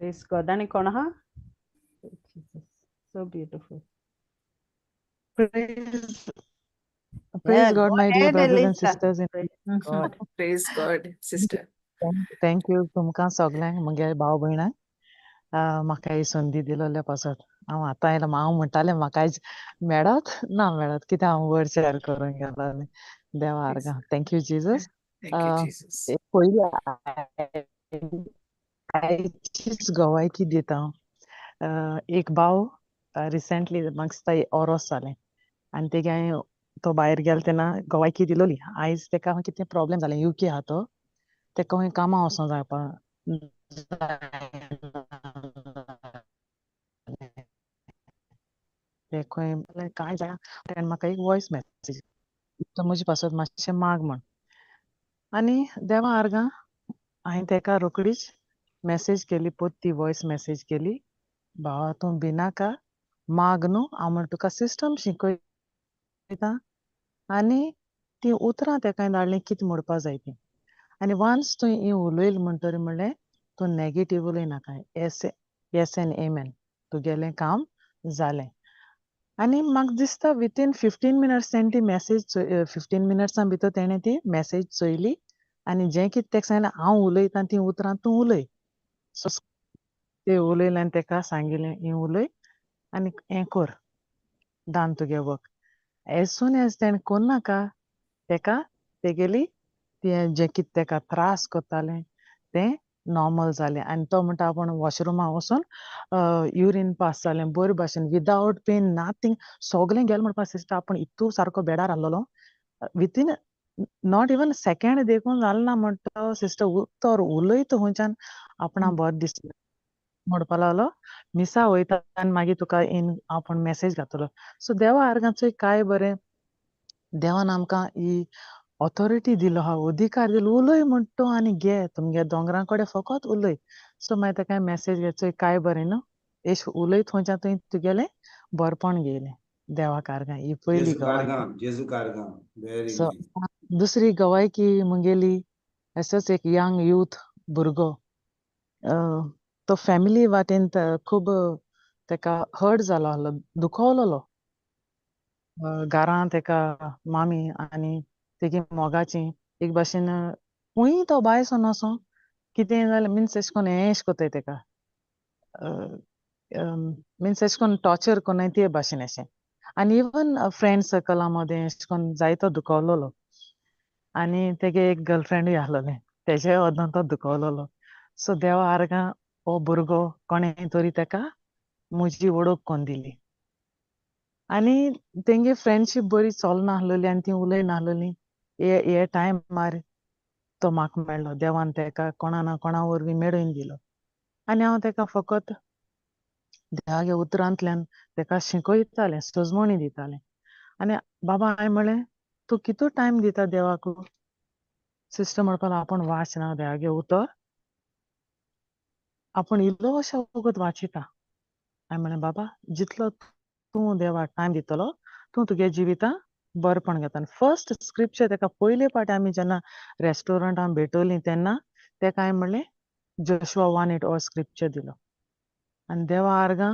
Praise God. आणि कोण हा? So beautiful. Praise, praise God, go my dear ahead, brothers and Elisa. sisters. In Praise God. Praise God, sister. Thank you तुमकां सगल्यांक, म्हगे भाव भयणांक, म्हाका ही संदी दिलोल्या पासत. हांव आतां आयलां, हांव म्हणटालें म्हाका आयज मेळत ना मेळत, कित्याक हांव वर्ड शेअर करूंक गेलोलें. देवा आर्गां. Thank you Jesus. Thank you Jesus. पयली आयचीच गवायकी दिता हांव. एक भाव रिसेंटली म्हाका दिसता ओरोस जालें आनी तेगे हांवें तो भायर गेलो तेन्ना गवायकी दिलोली. आयज तेका कितें प्रॉब्लेम जालें, युके आहा तो, तेका खंय कामां वचोंक जावपा ते खंय कांय जायना. तेणें म्हाका एक वॉयस मॅसेज, तो म्हजे पासत मातशें माग म्हण. आनी देवा आर्गां हांवें तेका रोकडीच मॅसेज केली, पोत ती वॉयस मॅसेज केली, भावा तूं भिनाका, माग न्हू, हांव म्हण तुका सिस्टम शिकयता. आनी तीं उतरां तेका धाडलीं कितें म्हणपा जाय तीं. आनी वन्स तुवें ही उलयलें म्हणटरी म्हणलें तूं नेगेटीव उलयनाका, येस येस एन एमेन, तुगेलें काम जालें. आनी म्हाका दिसता विथीन 15 मिनट्स तेणें ती मॅसेज, 15 मिनट्सां भितर तेणें ती मॅसेज चोयली आनी जें कितें तेका सांगलें हांव उलयतां तीं उतरां तूं उलय. सो ते उलयलें आनी तेका सांगिलें हें उलय आनी हें कर, दान तुगे वर्क. एज सून एज तेणें कोन्नाका तेका तेगेली तें जें कितें तेका त्रास करतालें तें नॉर्मल जालें. आनी तो म्हणटा आपूण वॉशरुमा वचून युरीन पास जालें बरे भाशेन, विदावट पेन नथींग, सगलें गेलें म्हणपा सिस्टर. आपूण इतू सारको बेडार आहलोलो, विथीन not even second देखून जालें ना म्हणटा सिस्टर, तर उलयता खंयच्यान आपणा बरें दिसलें म्हणपा लागलो. मिसा वयता आनी मागीर तुका इन आपूण मॅसेज घातलो. सो देवा आर्गांचो काय बरें, देवान आमकां ही ऑथॉरिटी दिलो आहा, अधिकार दिलो, उलय म्हणटा आनी घे तुमगे दोंगरा कडेन फकत उलय. सो मागीर तेका मॅसेज घेचो काय बरें न्हू, एश उलयत खंयच्यान तुवें तुगेलें बरपण घेयलें. देवाक आर्गां ही पयली गवायकी. सो दुसरी गवायकी मुगेली असोच एक यंग यूथ भुरगो, तो फॅमिली वाटेन खूब तेका हर्ट जालो आहलो, दुखवलोलो. घरां तेका मामी आनी तेगे मोगाची एक भाशेन खंय तो भायर सोन वचों कितें जालें मिन्स एशें कोन्न हें एशें कोत्ताय तेका, मिन्स एशें कोन्न टॉर्चर कोन्नाय ते भाशेन अशें. आनी इवन फ्रेंड सर्कला मदें एशें कोन्न जायतो दुखवलोलो. आनी तेगे एक गर्लफ्रेंडूय आहलोलें, तेजे अदूं तो दुखवलोलो. सो देवा आर्गां हो भुरगो कोणें तरी तेका म्हजी वळख कोन्न दिली आनी तेंगे फ्रेंडशीप बरी चलनासलेली आनी ती उलय नासलेली. हे टायमार तो म्हाका मेळ्ळो, देवान तेका कोणा ना कोणा वरवीं मेळोवन दिलो. आनी हांव तेका फकत देवागे उतरांतल्यान तेका शिकयतालें, सजमणी दितालें. आनी बाबा हांवें म्हणलें तूं कितू टायम दिता देवाक, सिस्टर म्हणपाक आपूण वाचना देवागे उतर, आपूण इल्लो अशें वगत वाचिता. हांवें म्हणलें बाबा जितलो तूं देवा टायम दितलो तूं तुगे जिविता बरेपण घेता. आनी फर्स्ट स्क्रिप्चर तेका पयले फावटी आमी जेन्ना रेस्टोरंटान भेटवली तेन्ना तेका हांवें म्हणलें जोशुआ 1:8 हो स्क्रिप्चर दिलो. आनी देवा आर्गां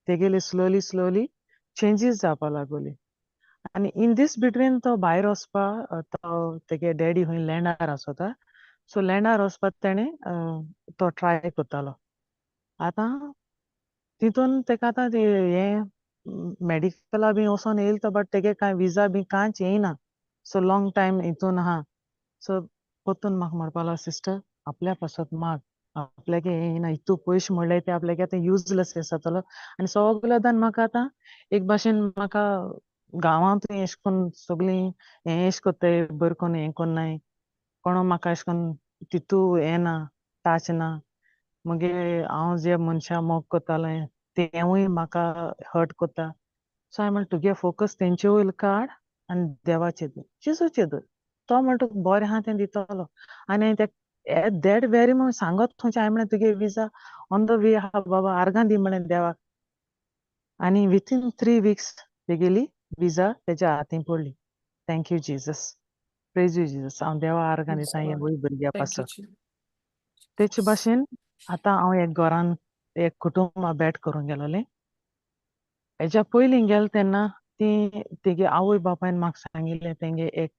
तेगेली स्लोली स्लोली चेंजीस जावपा लागली. आनी इन दीस बिटवीन तो भायर वचपा, तो तेगे डॅडी खंय लँडार आसता, सो लँडार वचपाक तेणें तो ट्राय करतालो. आतां तितून तेका आतां हें मॅडिकला बी वचोन येयलो तो, बट तेगे कांय विजा बी कांयच येयना, सो लॉंग टायम हितून आहा. सो परतून म्हाका म्हणपाक लागलो सिस्टर आपल्या पासत माग, आपल्याक येयना इतू पयशे म्हणल्यार ते आपल्याक आतां युजलेस जातलो. आनी सगळे दान म्हाका आतां एक भाशेन म्हाका गांवांत एशें करून सगळीं हें एशें कोत्ताय, बरें करून हें कोन्नाय, कोणो म्हाका एशें करून तितू येना टाच ना. मगीर हांव जे मनशां मोग करतालें तेवूय म्हाका हर्ट कोत्ता. सो हांवें म्हणलें तुगे फोकस तेंचे वयर काड आनी देवाचेर दवर, जेजूचेर दवर, तो म्हणटा तुका बरें आहा तें दितलो. आनी ते एट that very म्हण सांगत खंयचें हांवें म्हणलें तुगे विजा ऑन the way आहा बाबा, आर्गां दी म्हणलें देवाक. आनी विथीन 3 वीक्स तेगेली विजा तेज्या हातीन पडली. Thank you Jesus, praise you Jesus. हांव देवा आर्गां दिता हे वय भुरग्या पासत. तेचे भाशेन आतां हांव एक घरान एक कुटुंबा भेट करूंक गेलोलें. हेज्या पयलीं गेल तेन्ना ती तेगे आवय बापायन म्हाका सांगिल्लें तेंगे एक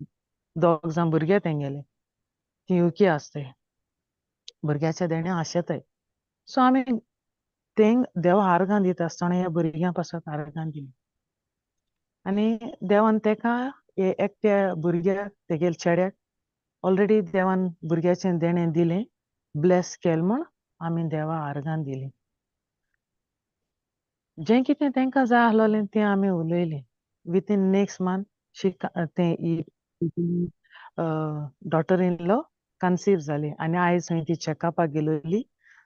दोग जाण भुरगे तेंगेले ती युके आसताय, भुरग्याच्या देणे आशेताय. सो आमी तेंग देवा आर्गां दिता आसतना ह्या भुरग्यां पासत आर्गां दिली. आनी देवान तेका एकट्या भुरग्याक तेगेल्या चेड्याक ऑलरेडी देवान भुरग्याचें देणें दिलें, ब्लेस केलें म्हूण आमी देवा आर्गां दिली. जें कितें तेंकां जाय आसलोलें तें आमी उलयलीं. विथीन नेक्स्ट मंथ शी तें डॉटर इन लॉ कन्सीव जाली आनी आयज खंय ती चॅकअपाक गेलोली.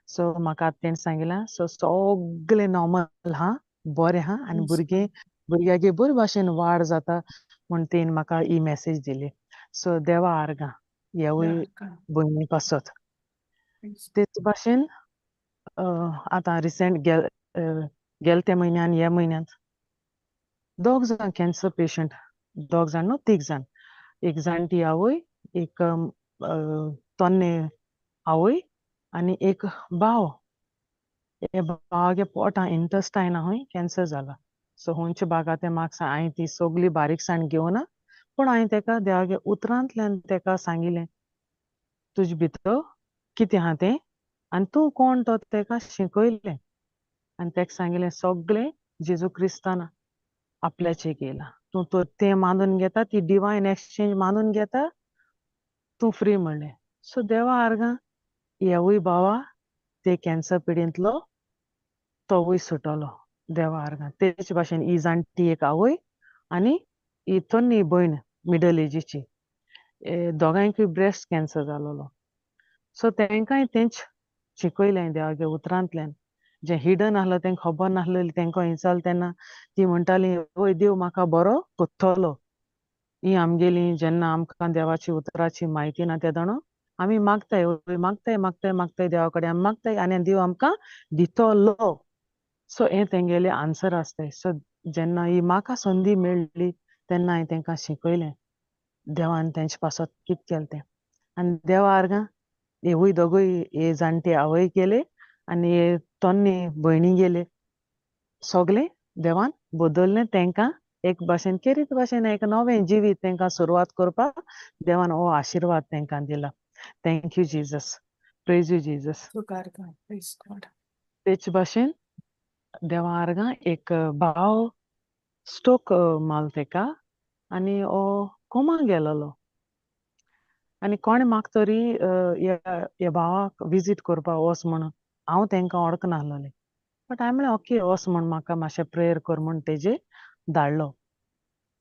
सो म्हाका आतां तेणें सांगिलां सो सगळें नॉर्मल आहा, बरें आहा आनी भुरगें भुरग्यागे बरे भाशेन वाड जाता म्हूण तेणें म्हाका ही मॅसेज दिली. सो देवा आर्गां ह्यावूय भयणी पासत. तेच भाशेन आतां रिसेंट गेल त्या म्हयन्यान ह्या म्हयन्यांत दोग जाण कॅन्सर पेशंट, दोग जाण न्हू तीग जाण, एक जाणटी आवय, एक तन्ने आवय आनी एक भाव. हे भावागे पोटां इंटस्टायना खंय कॅन्सर जाला. सो खंयच्या भागा तें म्हाका हांवें ती सगळी बारीकसाण घेवना, पूण हांवें तेका देवागे उतरांतल्यान तेका सांगिलें तुजे भितर कितें आहा तें आनी तूं कोण तो तेका शिकयलें. आनी तेका सांगिलें सगळें जेजू क्रिस्तान आपल्याचेर केलां, तूं तर तें मानून घेता, ती डिवायन एक्सचेंज मानून घेता, तूं फ्री म्हणलें. सो देवा आर्गां हेवूय भावा ते कॅन्सर पिडींतलो तोवूय सुटलो देवा आर्गां. तेच भाशेन ही जाणटी एक आवय आनी ही तन्नी भयण मिडल एजीची, दोगांयकूय ब्रेस्ट कॅन्सर जालोलो. सो तेंकांय तेंच शिकयलें देवागे उतरांतल्यान, जें हिडन आसलो तेंकां खबर नासलें तेंकां विचारलें तेन्ना ती म्हणटाली वय देव म्हाका बरो कोत्तलो. ही आमगेली जेन्ना आमकां देवाची उतराची म्हायती ना तेदोणो आमी मागताय, मागताय मागताय मागताय देवा कडेन आमी मागताय आनी देव आमकां दितलो. सो हें तेंगेलें आन्सर आसताय. सो जेन्ना ही म्हाका संदी मेळ्ळी तेन्ना हांवें तेंकां शिकयलें देवान तेंचे पासत कितें केलें तें. आनी देवा आर्गां हेवूय दोगूय हे जाणटे आवय गेले आनी हे तन्ने भयणी गेले, सगळें देवान बदल्लें तेंकां एक भाशेन केरीत भाशेन एक नवें जिवीत तेंकां सुरवात करपाक देवान हो आशिर्वाद तेंकां दिला. Thank you Jesus, praise you Jesus. तेच भाशेन देवा आर्गां एक भाव स्ट्रोक माल तेका आनी हो कोमा गेलोलो. आनी कोणें म्हाका तरी ह्या भावाक विजीट करपाक वच म्हूण, हांव तेंकां वळखनासलोलें, बट हांवें म्हणलें ओके वच म्हूण म्हाका मातशें प्रेयर कर म्हूण तेजेर धाडलो.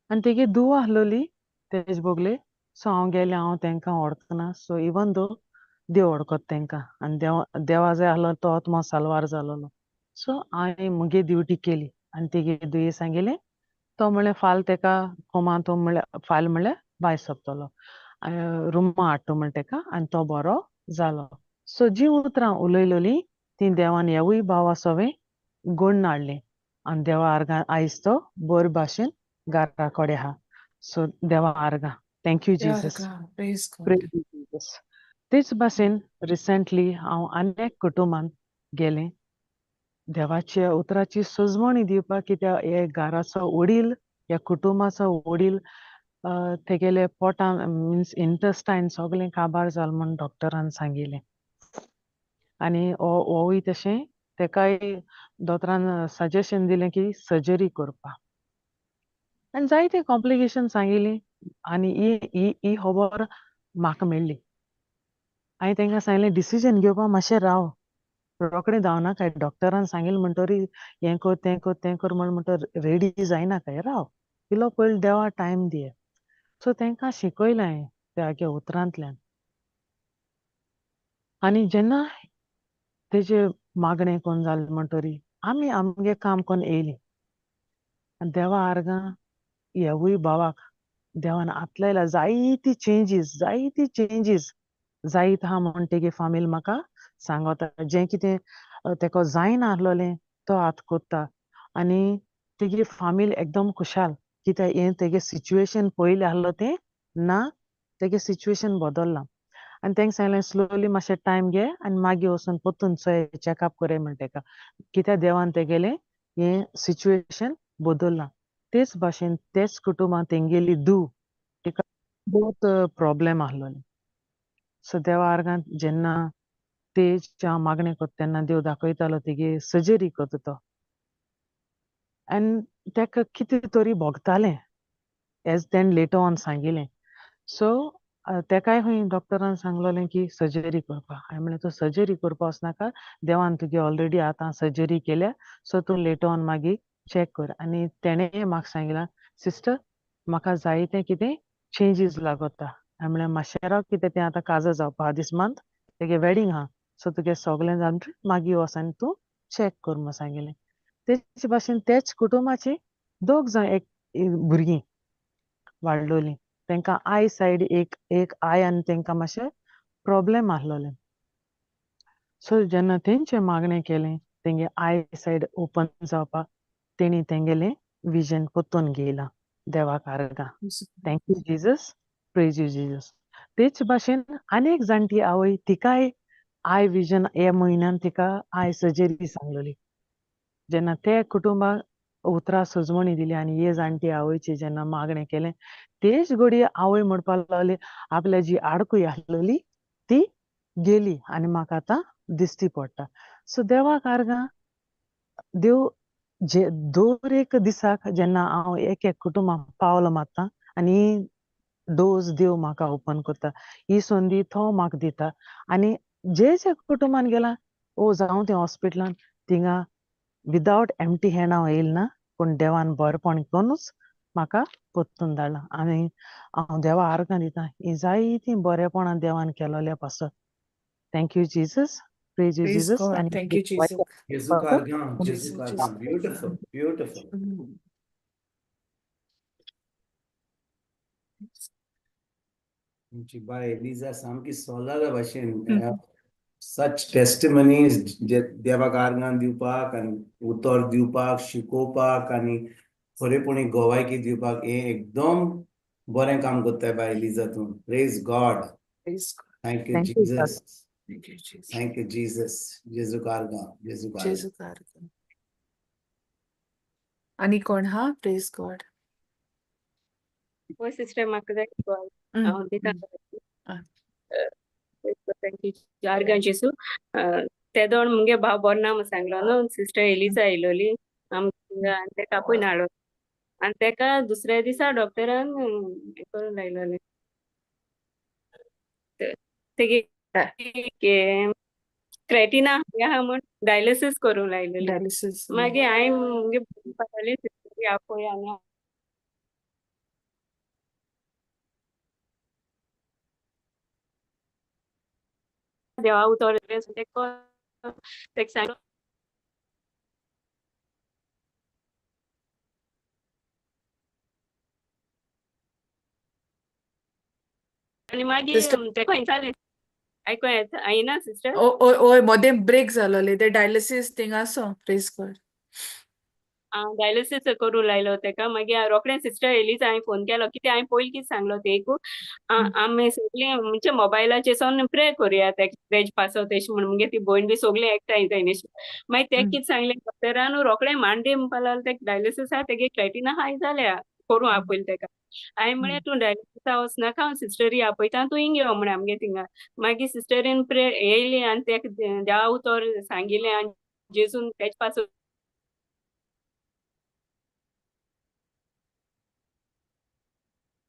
आनी तेगे धूव आसलोली तेज बगले. सो हांव गेलें, हांव तेंकां वळखना, सो इवन दो देव वळखत तेंकां आनी देवा जाय आसलो तो आत्मो साल्वार जालोलो. सो हांवें मुगे ड्युटी केली आनी तेगे धुये सांगिलें, तो म्हणलें फाल तेका कोमा, तो म्हणल्यार फाल म्हणल्यार भायर सोंपतलो. रुमा हाडटा म्हण तेका आनी तो बरो जालो. सो जीं उतरां उलयलोलीं तीं देवान ह्यावूय भावा सोवें गुण हाडलें आनी देवा आर्गां आयज तो बरे भाशेन घरा कडेन आहा. सो देवा आर्गां, thank you Jesus, praise you Jesus. तेच भाशेन रिसेंटली हांव आनी एक कुटुंबान गेलें देवाच्या उतराची सजमणी दिवपाक, कित्याक हे घराचो वडील, ह्या कुटुंबाचो वडील तेगेले पोटान मिन्स इंटस्टायन सगळें काबार जाल म्हूण डॉक्टरान सांगिलें. आनी होवूय तशें तेकाय दोतोरान सजेशन दिलें की सर्जरी करपाक आनी जायते कॉम्प्लिकेशन सांगिली आनी ही ही ही खबर म्हाका मेळ्ळी. हांवें तांकां सांगलें डिसिजन घेवपाक मातशें राव, रोखडें धांवनाकाय, डॉक्टरान सांगिलें म्हणटरी हें कर तें कर तें कर म्हण म्हणटरी रेडी जायनाकाय, राव इल्लो पयलीं देवा टायम दिये. सो तांकां शिकयलें हांवें त्या उतरांतल्यान. आनी जेन्ना तेजे मागणें कोण जालें म्हणटरी आमी आमगे काम कोन्न येयलीं आनी देवा आर्गां ह्यावूय भावाक देवान आतलायला जायती चेंजीस, जायती चेंजीस जायत आहा म्हण तेगे फामील म्हाका सांगता. जें कितें तेका जायना आहलोलें तो आतां कोत्ता आनी तेगे फामील एकदम खुशाल, कित्याक हें तेगे सिच्युएशन पयलीं आहलो तें ना, तेगे सिच्युएशन बदल्लां. आनी तेंका सांगलें स्लोली मातशें टायम घे आनी मागीर वचून परतून चोय चॅकअप करया म्हण तेका, कित्याक देवान तेगेलें हें सिच्युएशन बदल्लां. तेच भाशेन तेच कुटुंबान तेंगेली धूव तिका बहुत प्रॉब्लेम आहलोले. सो देवा आर्गान जेन्ना तेज मागणें करता तेन्ना देव दाखयतालो तेगे सर्जरी करता तो आनी तेका कितें तरी भोगतालें एज तेणें लेटर ऑन सांगिलें. सो तेकाय खंय डॉक्टरान सांगलोलें की सर्जरी करपाक. हांवें म्हणलें तूं सर्जरी करपा वचनाका, देवान तुगे ऑलरेडी आतां सर्जरी केल्या, सो तूं लेटर ऑन मागीर चॅक कर. आनी तेणें म्हाका सांगिलां सिस्टर म्हाका जाय तें कितें चेंजीस लागता. हांवें म्हणलें मातशें राव, कितें तें आतां काजार जावपा दीस मंथ तेगे वेडींग आहा, सो तुगे सगळें जावन मागीर वच आनी तूं चॅक कर म्हूण सांगिलें. तेच भाशेन तेच कुटुंबाची दोग जाण एक भुरगीं वाडलोलीं, तांकां I सायड एक एक I आनी तांकां मातशें प्रॉब्लेम आहलोलें. सो जेन्ना तेंचें मागणें केलें तेंगे I सायड ओपन जावपाक तेणी तेंगेलें विजन परतून घेयलां देवाक आर्गां. Thank you Jesus, praise you Jesus. तेच भाशेन आनी एक जाणटी आवय तिकाय I vision ह्या म्हयन्यान तिका I surgery सांगलोली. जेन्ना ते कुटुंबाक उतरां सजमणी दिली आनी हे जाणटी आवयची जेन्ना मागणें केलें तेच घडये आवय म्हणपाक लागली आपल्या जी आडकूय आहलोली ती गेली आनी म्हाका आतां दिश्टी पडटा. सो देवाक आर्गां, देव जे दर एक दिसाक जेन्ना हांव एक एक कुटुंबाक पावल मारता आनी डोज देव म्हाका ओपन करता, ही संदी तो म्हाका दिता. आनी जे जे कुटुंबान गेला ओ जावं तें हॉस्पिटलान थिंगा विदावट एम्प्टी हँड हांव येयल ना, पूण देवान बरेपण करूनच म्हाका परतून धाडलां आनी हांव देवा आर्गां दिता ही जायतीं बरेपणां देवान केलोल्या पासत. Thank you Jesus, praise you Jesus. आनी thank you Jesus. जेजू आर्गां, जेजू आर्गां. Beautiful, beautiful. तुमची बाय एलिजा सामकी सोलारा भाशेन, सच टेस्टिमनीज देवाक आर्गां दिवपाक आनी उतर दिवपाक, शिकोवपाक आनी खरेपणी गोवायकी दिवपाक हें एकदम बरें काम करताय बाय एलिजा तूं. Praise God, thank you Jesus, thank you Jesus. जेजू आर्गां, जेजू जेजू आर्गां. आनी कोण हा? Praise God. होय सिस्टर, म्हाका जाय हांव दिता. Thank you आर्गां जेजू. तेदोण मुगे भाव बरो ना म्हूण सांगलो न्हू, सिस्टर एलिजा येयलोली आमकां आनी तेका आपोवन हाडलो आनी तेका दुसऱ्या दिसा डॉक्टरान हें करूंक लायलोलें तेगे क्रेटिना आहा म्हूण डायलिसीस करूंक लायलेलें. डायलिसीस. मागीर हांवें मुगे म्हणपाक सिस्टरी आपोय आनी देवा उतर तेका सांग. आनी मागीर सिस्टर तेका विचारलें आयको येता येना सिस्टर? ओ ओ ओय मदें ब्रेक जालोले ते डायलिसीस थिंग आसो प्रेज गॉड. आं, डायलिसीस करूं लायलो तेका. मागीर हांव रोखडें सिस्टर एलिजा हांवें फोन केलो, कित्याक हांवें पयलीं कितें सांगलो तेकू, आमी सगळीं म्हणजे मोबायलाचेर सावन प्रे करुया तेज पासत अशें म्हूण. मुगे ती भयण बी सगळीं एकठांय जायन अशें. मागीर तेका कितें सांगलें डॉक्टरान, रोखडें मांडे म्हणपा लागलो तेका डायलिसीस आहा, तेगे क्रेटिना हाय जाल्या, करूं आपयलें तेका. हांवें म्हळें तूं डायलिसिसा वचनाका, हांव सिस्टरी आपयता, तूं हिंग यो म्हळें आमगे थिंगा. मागीर सिस्टरीन प्रे येयली आनी तेका देवा उतर सांगिलें आनी जेजून तेजे पासून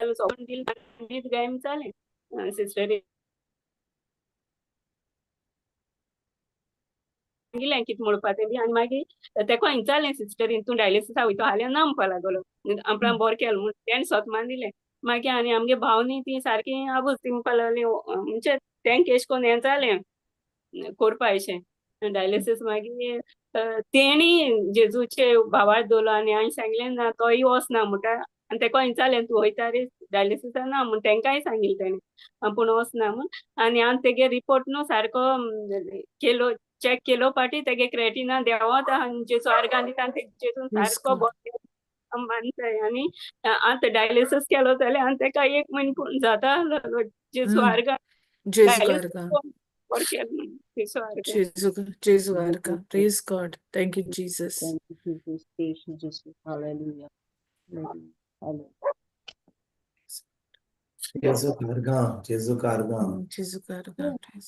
दीत गाय जालें. सिस्टरीन सांगिलें कितें म्हणपा तें बी आनी मागीर तेका विचारलें सिस्टरीन, तूं डायलिसिसा वयता हाल्यार ना म्हणपा लागलो, आपणाक बरें केलें म्हूण तेणें स्वता मानिलें. मागीर आनी आमगे भाव न्ही ती सारकी आबूज ती म्हणपा लागली, म्हणजे तेंका एशें कोन्न हें जालें करपा अशें डायलिसीस. मागीर तेणी जेजूचे भावार दवरलो आनी हांवें सांगलें ना तोय वचना म्हणटा. आनी तेका विचारलें तूं वयता रे डायलिसिसा ना म्हूण, तेंकांय सांगिल्लें तेणें आपूण वचना म्हूण. आनी हांवें तेगे रिपोर्ट न्हू सारको केलो, चॅक केलो पाटी तेगे क्रेटिना देंवत आनी जेजू आर्गां दिता आनी जेजून सारको बरो मानताय. आनी आतां डायलिसीस केलो जाल्यार आनी तेका एक म्हयनो पूण जाता जेजू आर्गां जेजू आर्गां बरें केलें म्हूण जेजू आर्गां. जेजू जेजू आर्गां. Praise God. Thank you Jesus. Thank you, Jesus. Praise you, Jesus. Hallelujah. Hallelujah. जेजू कारगां, जेजू कारगां. जेजू आर्गां. प्रेज.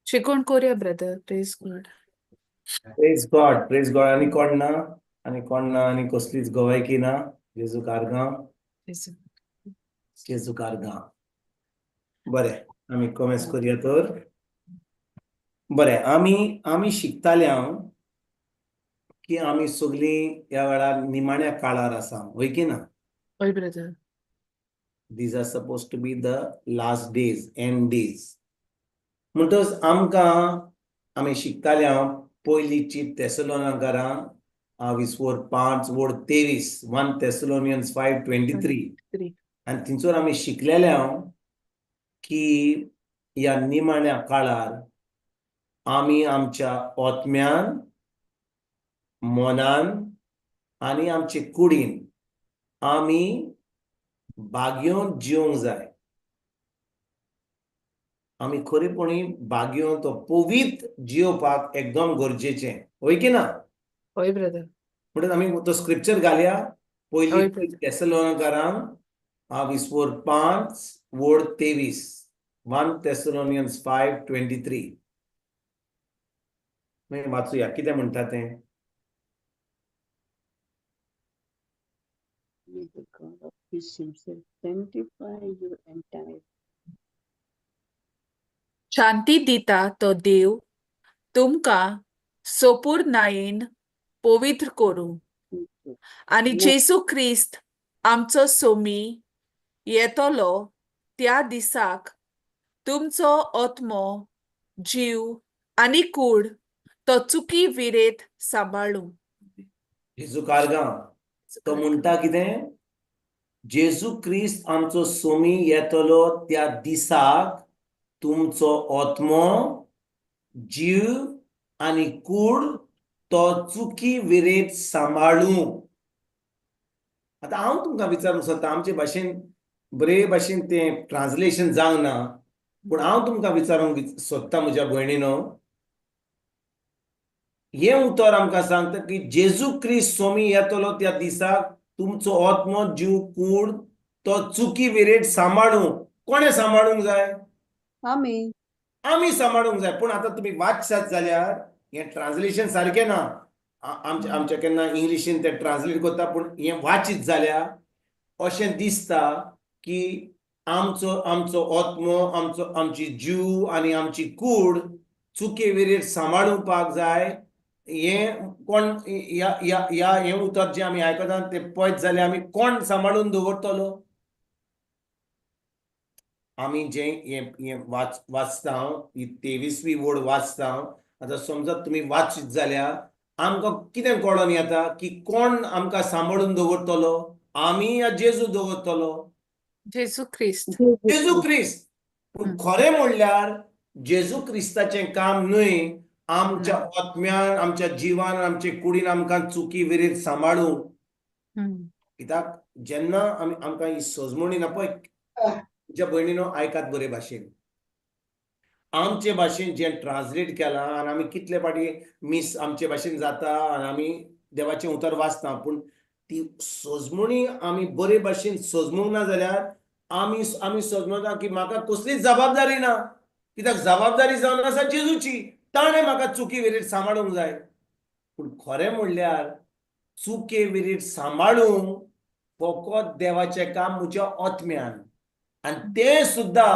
शिकोण कोरया brother. Praise God. Praise God, praise God. आनी कोण ना? आनी कोण ना? आनी कसलीच गवायकी ना? जेजू कारगां, जेजू कारगां. बरें, आमी कोमेस करुया तर. बरें, आमी आमी शिकताले हांव की आमी सगळीं ह्या वेळार निमाण्या काळार आसा, वय की ना? हय brother. These are supposed to be the last days, end days. म्हणटच आमकां आमी शिकताले हांव पयली चीट तेसलोनाकारां 5 वड 23, 1 Thessalonians 5:23. आनी थंयसर आमी शिकलेले हांव की ह्या निमाण्या काळार आमी आमच्या आत्म्यान, मनान आनी आमचे कुडीन आमी बागयोन जिवंक जाय. आमी खरेपणी बागयोन तो पवित्र जियोवपाक एकदम गरजेचें, हय की ना? हय ब्रदर. म्हणून आमी तो स्क्रिप्चर घालया, पयली तेसलोनिकारांक 5 वड 23, 1 Thessalonians 5:23. मागीर वाचुया कितें म्हणटा तें. May the God of peace himself sanctify you entirely. शांती दिता तो देव तुमकां सोपूर्णायेन पवित्र करूं आनी जेजू क्रिस्त आमचो सोमी येतलो त्या दिसाक तुमचो आत्मो, जीव आनी कूड तो चुकी विरेत सांबाळूं. जेजू कारगां. तो म्हणटा कितें, जेजू क्रिस्त आमचो सोमी येतलो त्या दिसाक तुमचो आत्मो, जीव आनी कूड तो चुकी विरेत सांबाळूं. आतां हांव तुमकां विचारूंक सोदता, आमचे भाशेन बरे भाशेन तें ट्रान्सलेशन जावंक ना, पूण हांव तुमकां विचारूंक सोदता म्हज्या भयणीनो, हें उतर आमकां सांगता की जेजू क्रिस्त सोमी येतलो त्या दिसाक तुमचो आत्मो, जीव, कूड तो चुकी विरेत सांबाळूं. कोणें सांबाळूंक जाय? आमी आमी सांबाळूंक जाय. पूण आतां तुमी वाचशात जाल्यार हें ट्रान्सलेशन सारकें ना. आमच्या आमच्या केन्ना इंग्लिशीन तें ट्रान्सलेट करता, पूण हें वाचीत जाल्यार अशें दिसता की आमचो आमचो आत्मो, आमचो आमची जीव आनी आमची कूड चुके विरेर सांबाळुपाक जाय. हें कोण ह्या ह्या ह्या हें उतर जें आमी आयकता तें पळयत जाल्यार आमी कोण सांबाळून दवरतलो? आमी जें हें हें वाचता हांव, ही 23वी वड वाचता हांव, आतां समजात तुमी वाचीत जाल्यार आमकां कितें कळोन येता की कोण आमकां सांबाळून दवरतलो, आमी या जेजू दवरतलो? जेजू क्रिस्त. जेजू क्रिस्त. पूण खरें म्हणल्यार जेजू क्रिस्ताचें काम न्हय आमच्या आत्म्यान, आमच्या जिवान, आमचे कुडीन आमकां चुकी विरीत सांबाळूंक. कित्याक जेन्ना आमी आमकां ही सजमणी ना पळय, म्हज्या भयणीनो आयकात बरे भाशेन, आमचे भाशेन जें ट्रान्सलेट केलां आनी आमी कितले फावटी मीस आमचे भाशेन जाता आनी आमी देवाचें उतर वाचता, पूण ती सजमणी आमी बरे भाशेन सजमूंक ना जाल्यार आमी आमी सजमता की म्हाका कसलीच जबाबदारी ना. कित्याक जबाबदारी जावन आसा जेजूची, ताणें म्हाका चुकी विरीत सांबाळूंक जाय. पूण खरें म्हणल्यार चुके विरीत सांबाळूंक फकत देवाचें काम म्हज्या आत्म्यान, आनी तें सुद्दां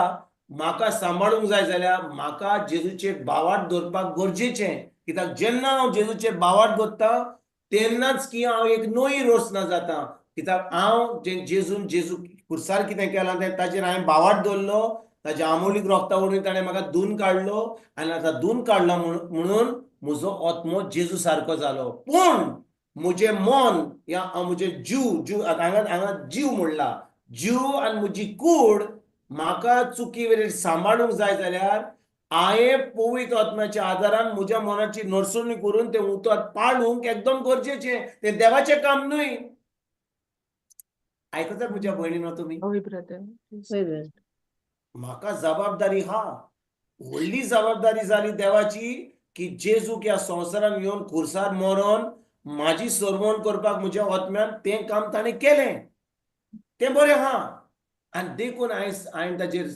म्हाका सांबाळूंक जाय जाल्यार म्हाका जेजूचेर भावार्थ दवरपाक गरजेचें. कित्याक जेन्ना हांव जेजूचेर भावार्थ दवरता तेन्नाच की हांव एक नवी रचना जाता. कित्याक हांव जें जेजून जेजू खुर्सार कितें केलां तें ताचेर हांवें भावार्थ दवरलो, ताच्या आमोलीक रोगता वरवीं ताणें म्हाका धुवन काडलो आनी आतां धुवन काडलो म्हणून म्हजो आत्मो जेजू सारको जालो. पूण म्हजें मन या म्हजें जीव, जीव हांगा हांगा जीव म्हणला, जीव आनी म्हजी कूड म्हाका चुकी वेळेर सांबाळूंक जाय जाल्यार हांवें पवित्र आत्म्याच्या आदारान म्हज्या मनाची नरसणी करून तें उतर पाळूंक एकदम गरजेचें. तें देवाचें काम न्हय. आयकतात म्हज्या भयणीनो तुमी? हय ब्रदर. हय ब्रदर. म्हाका जबाबदारी हा, व्हडली जबाबदारी जाली देवाची की जेजूक ह्या संवसारान येवन खुर्सार मरोन म्हाजी सरवण करपाक म्हज्या आत्म्यान तें काम ताणें केलें, तें बरें आहा. आनी देखून हांवें ताचेर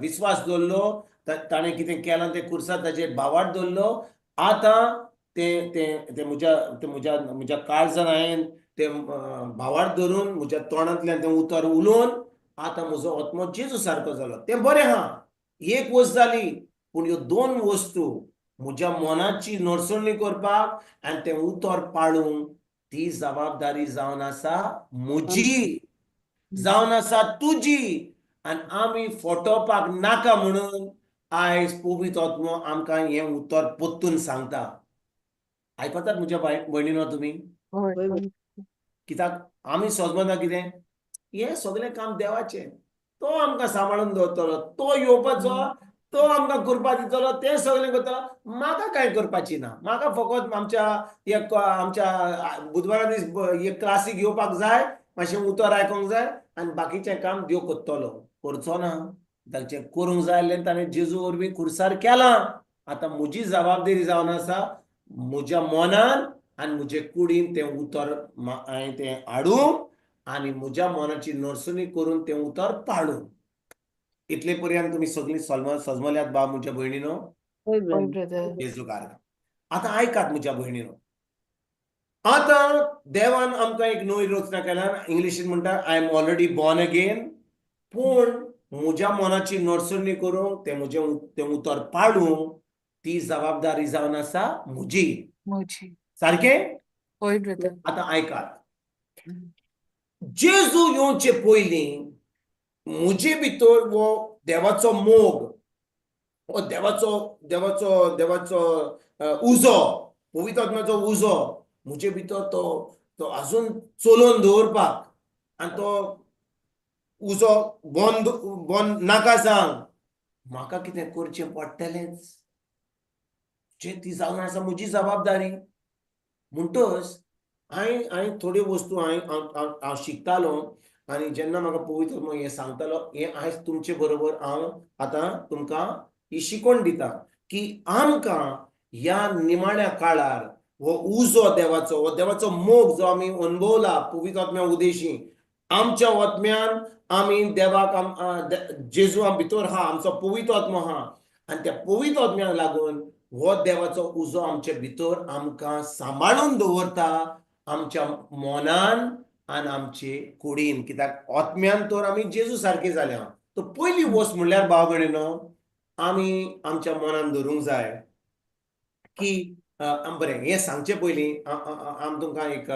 विस्वास दवरलो, ताणें कितें केलां तें खुर्सार ताचेर भावार्थ दवरलो. आतां तें तें तें म्हज्या तें म्हज्या म्हज्या काळजान हांवें तें भावार्थ धरून म्हज्या तोंडांतल्यान तें उतर उलोवन आतां म्हजो आत्मो जेजू सारको जालो. तें बरें आहा, एक वस्त जाली. पूण ह्यो दोन वस्तू म्हज्या मनाची नरसणी करपाक आनी तें उतर पाळूंक ती जबाबदारी जावन आसा म्हजी, जावन आसा तुजी. आनी आमी फटोवपाक नाका म्हणून आयज पवित्र आत्मो आमकां हें उतर परतून सांगता. आयकतात म्हज्या भयणीनो तुमी? हय. कित्याक आमी सजमना कितें हें सगळें काम देवाचें, तो आमकां सांबाळून दवरतलो, तो येवपाचो, तो आमकां करपा दितलो, तें सगळें करतलो. म्हाका कांय करपाची ना, म्हाका फकत आमच्या एक आमच्या बुधवारा दीस एक क्लासीक येवपाक जाय, मातशें उतर आयकोंक जाय आनी बाकीचें काम देव करतलो. करचो ना. ताचें करूंक जाय आसलें ताणें जेजू वरवीं खुर्सार केलां. आतां म्हजी जबाबदारी जावन आसा म्हज्या मनान आनी म्हजे कुडीन तें उतर हांवें तें हाडूंक आनी म्हज्या मनाची नरसणी करून तें उतर पाळूंक. इतले पर्यंत तुमी सगळीं सजमल्यात बा म्हज्या भयणीनो? हय ब्रदर. जेजू कारणान. आतां आयकात म्हज्या भयणीनो, आतां देवान आमकां एक नवी रचना केल्या. इंग्लिशीन म्हणटा I am already born again. पूण म्हज्या मनाची नरसणी करूंक तें म्हजें तें उतर पाळूंक ती जबाबदारी जावन आसा म्हजी. म्हजी. सारकें? हय ब्रदर. आतां आयकात, जेजू येवचे पयलीं म्हजे भितर हो देवाचो मोग, हो देवाचो देवाचो देवाचो उजो, पवित्र आत्म्याचो उजो म्हजे भितर तो तो अजून चलोवन दवरपाक आनी तो उजो बंद बंद नाका जावंक म्हाका कितें करचें पडटलेंच. जे ती जावन आसा म्हजी जबाबदारी. म्हणटच हांवें हांवें थोड्यो वस्तू हांवें हांव शिकतालो आनी जेन्ना म्हाका पवित्र आत्मो हें सांगतालो, हें आयज तुमचे बरोबर हांव आतां तुमकां ही शिकवण दिता की आमकां ह्या निमाण्या काळार हो उजो देवाचो, हो देवाचो मोग जो आमी अणभवला पवित्र आत्म्या उदेशी, आमच्या आत्म्यान आमी देवाक जेजू आम भितर आहा, आमचो पवित्र आत्मो आहा आनी त्या पवित्र आत्म्याक लागून हो देवाचो उजो आमचे भितर आमकां सांबाळून दवरता आमच्या मनान आनी आमचे कुडीन. कित्याक आत्म्यान तर आमी जेजू सारके जाल्या. तर पयली वस्त म्हणल्यार भाव भयणीनो, आमी आमच्या मनान धरूंक जाय की बरें, हें सांगचे पयलीं आम तुमकां एक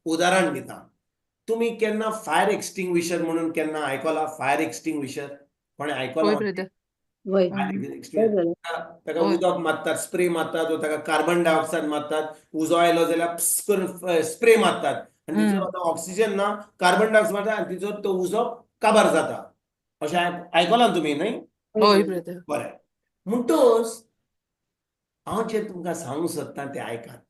उदाहरण दिता. तुमी केन्ना फायर एक्सटिंग्विशर म्हणून केन्ना आयकलां? फायर एक्सटिंग्विशर कोणें आयकलां? वय फायर एक्सटिंग्विशर बरें. ताका हय. उदक मारतात, स्प्रे मारतात, वो ताका कार्बन डायऑक्सायड मारतात. उजो आयलो जाल्यार प्स करून स्प्रे मारतात आनी तिचो आतां ऑक्सिजन ना, कार्बन डायऑक्सायड मारता आनी तिचो तो उजो काबार जाता. अशें आयकलां तुमी न्हय? हय ब्रदर. बरें, म्हणटच हांव जें तुमकां सांगूंक सोदतां तें आयकात.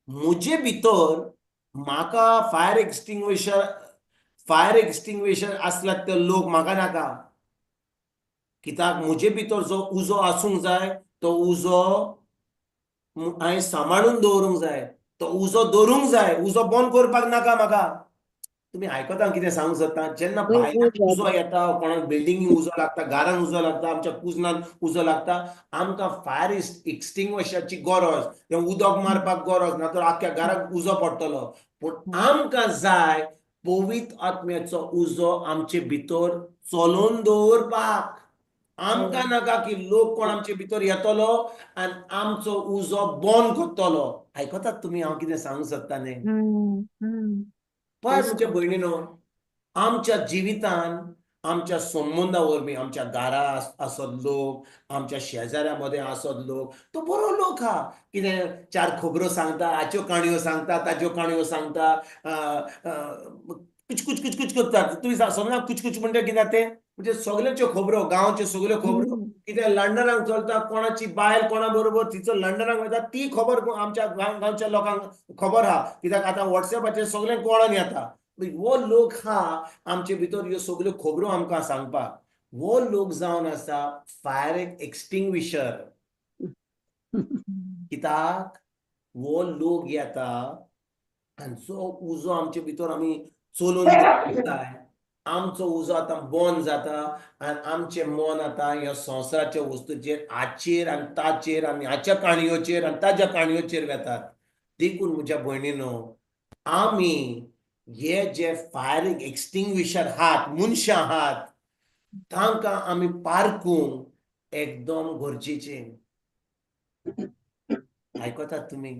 म्हजे भितर म्हाका फायर एक्सटिंग्विशर, फायर एक्सटिंग्विशर आसल्यार ते लोक म्हाका नाका. कित्याक म्हजे भितर जो उजो आसूंक जाय तो उजो हांवें सांबाळून दवरूंक जाय, तो उजो दवरूंक जाय, उजो बंद करपाक नाका म्हाका. तुमी आयकता कितें सांगूंक सोदता? जेन्ना भायल्यान उजो येता, कोणाक बिल्डिंगी उजो लागता, घरान उजो लागता, आमच्या कुजनान उजो लागता, आमकां फायर एक्सटिंग्विशराची गरज, तें उदक मारपाक गरज ना तर आख्ख्या घराक उजो पडटलो. पूण आमकां जाय पवित्र आत्म्याचो उजो आमचे भितर चलोवन दवरपाक. आमकां नाका की लोक कोण आमचे भितर येतलो आनी आमचो उजो बंद करतलो. आयकतात तुमी हांव कितें सांगूंक सोदता न्ही? पळय म्हज्या भयणीनो, आमच्या जिवितान आमच्या संबंदा वरवीं, आमच्या घरा आसत लोक, आमच्या शेजाऱ्या मदें आसत लोक, तो बरो लोक आहा, कितें चार खबरो सांगता, हाच्यो काणयो सांगता, ताच्यो काणयो सांगता, कुच कुच कुच कुच करता. तुमी समजा कुच कुच म्हणटा कितें तें, म्हणजे सगल्यांच्यो खबरो, गांवच्यो सगल्यो खबरो, कितें लंडनाक चलता, कोणाची बायल कोणा बरोबर तिचो लंडनाक वयता ती खबर आमच्या गांवच्या लोकांक खबर आहा. कित्याक आतां वॉट्सएपाचेर सगळें कळोन येता. हो लोक आहा आमचे भितर ह्यो सगल्यो खबरो आमकां सांगपाक. हो लोक जावन आसा फायर एक्सटिंग्विशर. कित्याक हो लोक येता आनी जो उजो आमचे भितर आमी चलोवन दवरताय, आमचो उजो आतां बंद जाता आनी आमचें मन आतां ह्या संवसाराच्या वस्तूचेर, हाचेर आनी ताचेर आनी हाच्या काणयोचेर आनी ताच्या काणयोचेर वेतात. देखून म्हज्या भयणीनो, आमी हे जे फायर एक्सटिंग्विशर आहात, मनशां आहात, तांकां आमी पारकूंक एकदम गरजेचें. आयकतात तुमी?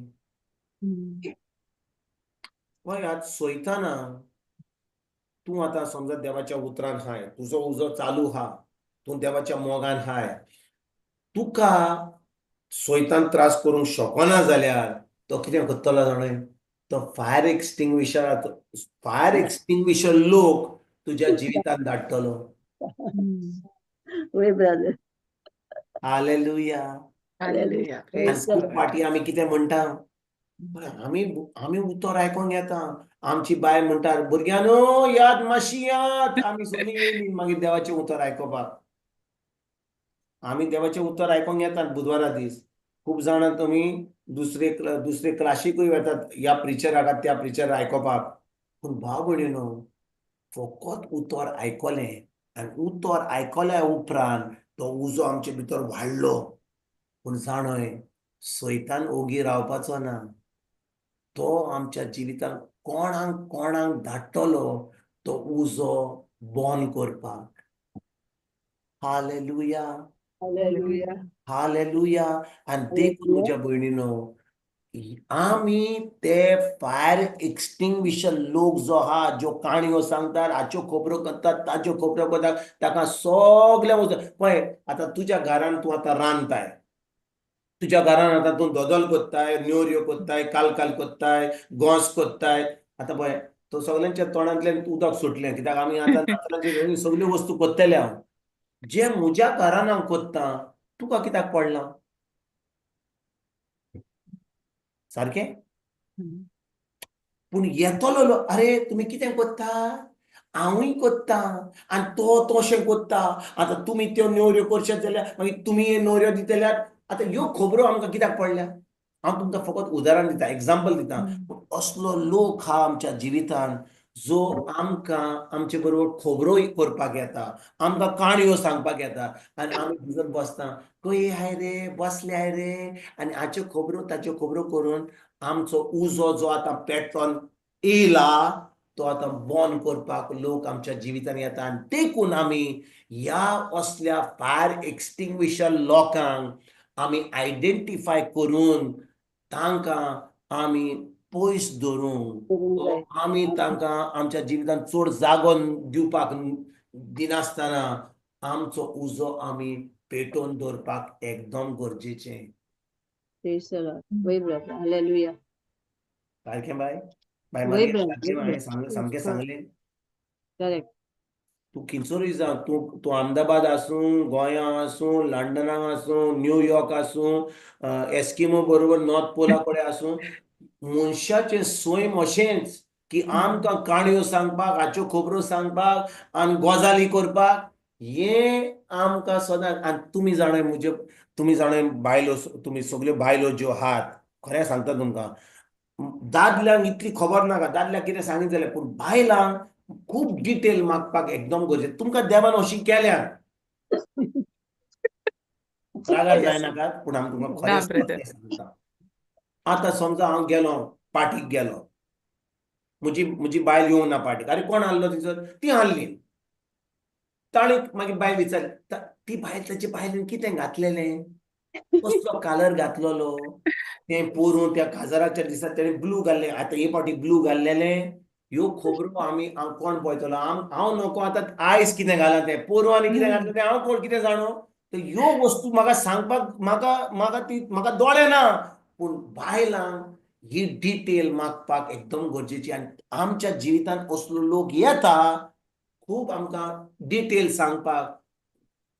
पळय आतां सोयताना तूं आतां समजा देवाच्या उतरान हाय, तुजो उजो चालू हा, तूं देवाच्या मोगान हाय, तुका सोयतान त्रास करूंक शकना जाल्यार तो कितें करतलो जाणा? तो फायर एक्सटिंग्विशर, फायर एक्सटिंग्विशर लोक तुज्या जिवितान धाडटलो. वय ब्रदर. हालेलुया. हालेलुया. आनी खूब फाटी आमी कितें म्हणटा, आमी आमी उतर आयकोंक येता, आमची बायल म्हणटा, भुरग्यांनो याद मातशी याद. आमी सगळीं येयली मागीर देवाचें उतर आयकोपाक. आमी देवाचें उतर आयकोंक येतात बुधवारा दीस. खूब जाणां तुमी दुसरे दुसरे क्लासीकूय वेतात, ह्या प्रिचराक त्या प्रिचर आयकोपाक. पूण भाव भयणीनो, फकत उतर आयकलें आनी उतर आयकल्या उपरांत तो उजो आमचे भितर वाडलो. पूण जाणय, सैतान ओगी रावपाचो ना, तो आमच्या जिवितांत कोणाक कोणाक धाडटलो तो उजो बंद करपाक. हालेलुया. हालेलुया. हालेलुया. आनी देखून म्हज्या भयणीनो, आमी ते फायर एक्सटिंग्विशर लोक जो आहा, ज्यो काणयो सांगतात, हाच्यो खबरो करतात, ताच्यो खबरो करतात, ताका सगळ्या वस्तू. पळय आतां तुज्या घरान तूं आतां रांदताय, तुज्या घरान आतां तूं दोदोल कोत्ताय, नेवऱ्यो कोत्ताय, कालकाल कोत्ताय, गोंस कोत्ताय. आतां पळय तो सगल्यांच्या तोंडांतल्यान उदक सुटलें, कित्याक आमी आतां नातरांची सगल्यो वस्तू कोत्तले. हांव जे म्हज्या घरान हांव कोत्तां, तुका कित्याक पडलां सारकें? पूण येतलो, अरे तुमी कितें कोत्ता, हांवूय कोत्ता, आनी तो तशें कोत्ता. आतां तुमी त्यो नेवऱ्यो करशात जाल्यार मागीर तुमी नेवऱ्यो दितल्यात. आतां ह्यो खबरो आमकां कित्याक पडल्या? हांव तुमकां फकत उदाहरण दिता, एग्जाम्पल दिता. पूण असलो लोक आहा आमच्या जिवितान जो आमकां आमचे बरोबर खबरो करपाक येता, आमकां काणयो सांगपाक येता, आनी आमी भितर बसता, खंय हाय रे, बसले हाय रे, आनी हाच्यो खबरो ताच्यो खबरो करून आमचो उजो जो आतां पेट्रोल येयला तो आतां बंद करपाक लोक आमच्या जिवितान येता. आनी देखून आमी ह्या असल्या फायर एक्सटिंग्विशर लोकांक आमी आयडेंटिफाय करून तांकां आमी पयस धरूंक, आमी तांकां आमच्या जिवितांत चड जागो दिवपाक दिनासतना आमचो उजो आमी पेटोवन दवरपाक एकदम गरजेचें. Praise the Lord. वय ब्रदर, हालेलुया. सारकें बाय बाय वय मागीर ब्रदर, सारकें वय हांवें सांगलें, सामकें सांगलें. करेक्ट. तूं खंयसरूय जावं, तूं तूं अहमदाबाद आसूं, गोंया आसूं, लंडनाक आसूं, न्यूयॉर्क आसूं, एस्किमो बरोबर नॉर्थ पोला कडेन आसूं, मनशाचें सैम अशेंच की आमकां काणयो सांगपाक, हाच्यो खबरो सांगपाक आनी गजाली करपाक हें आमकां सदांच. आनी तुमी जाणाय म्हज्यो, तुमी जाणाय बायलो, तुमी सगल्यो बायलो ज्यो आहात, खरें सांगता तुमकां, दादल्यांक इतली खबर नाका, दादल्याक कितें सांगीत जाल्यार, पूण बायलांक खूब डिटेल मागपाक एकदम गरजेचें. तुमकां देवान अशी केल्या, रागार जायनाकात, पूण आमी तुमकां ना खरें ब्रदर. सांगता. आतां समजा हांव गेलो पार्टीक गेलो, म्हजी म्हजी बायल येवंक ना पार्टीक. आरे कोण आहलो थंयसर? ती आहली. ताणें मागीर बायल विचारली, ती बायल ताचे बायलेन कितें घातलेलें, कसलो कालर घातलेलो तें पोरूं त्या काजाराच्या दिसा तेणें ब्लू घाल्लें, आतां हे फावटी ब्लू घाल्लेलें. ह्यो खबरो आमी हांव कोण पळयतलो? हांव नको आतां आयज कितें घालां तें, पोरूं आनी कितें घातलें तें हांव कोण कितें जाणो. तर ह्यो वस्तू म्हाका सांगपाक म्हाका म्हाका ती म्हाका दोळे ना, पूण बायलांक ही डिटेल मागपाक एकदम गरजेची. आनी आमच्या जिवितांत असलो लोक येता खूब आमकां डिटेल सांगपाक,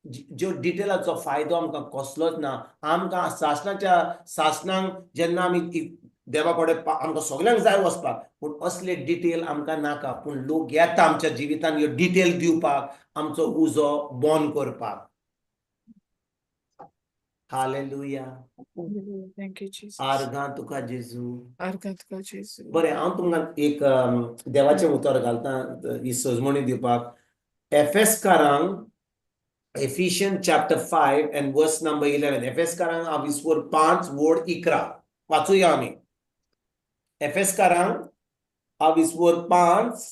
ज्यो डिटेलाचो फायदो आमकां कसलोच ना. आमकां सासणाच्या सासणांक जेन्ना आमी देवा कडेन आमकां सगल्यांक जाय वचपाक, पूण असले डिटेल आमकां नाका. पूण लोक येता आमच्या जिवितांत ह्यो डिटेल दिवपाक, आमचो उजो बंद करपाक. Hallelujah. Thank you Jesus. आर्गां तुका जेजू. आर्गां तुका जेजू. बरें, हांव तुमकां एक देवाचें उतर घालता ही सजमणी दिवपाक. एफेसकारांक, Ephesian chapter 5 and verse number 11. एफेसकारांक आविस्वर 5 वड 11 वाचूया आमी. एफेसकारांक आविस्वर 5,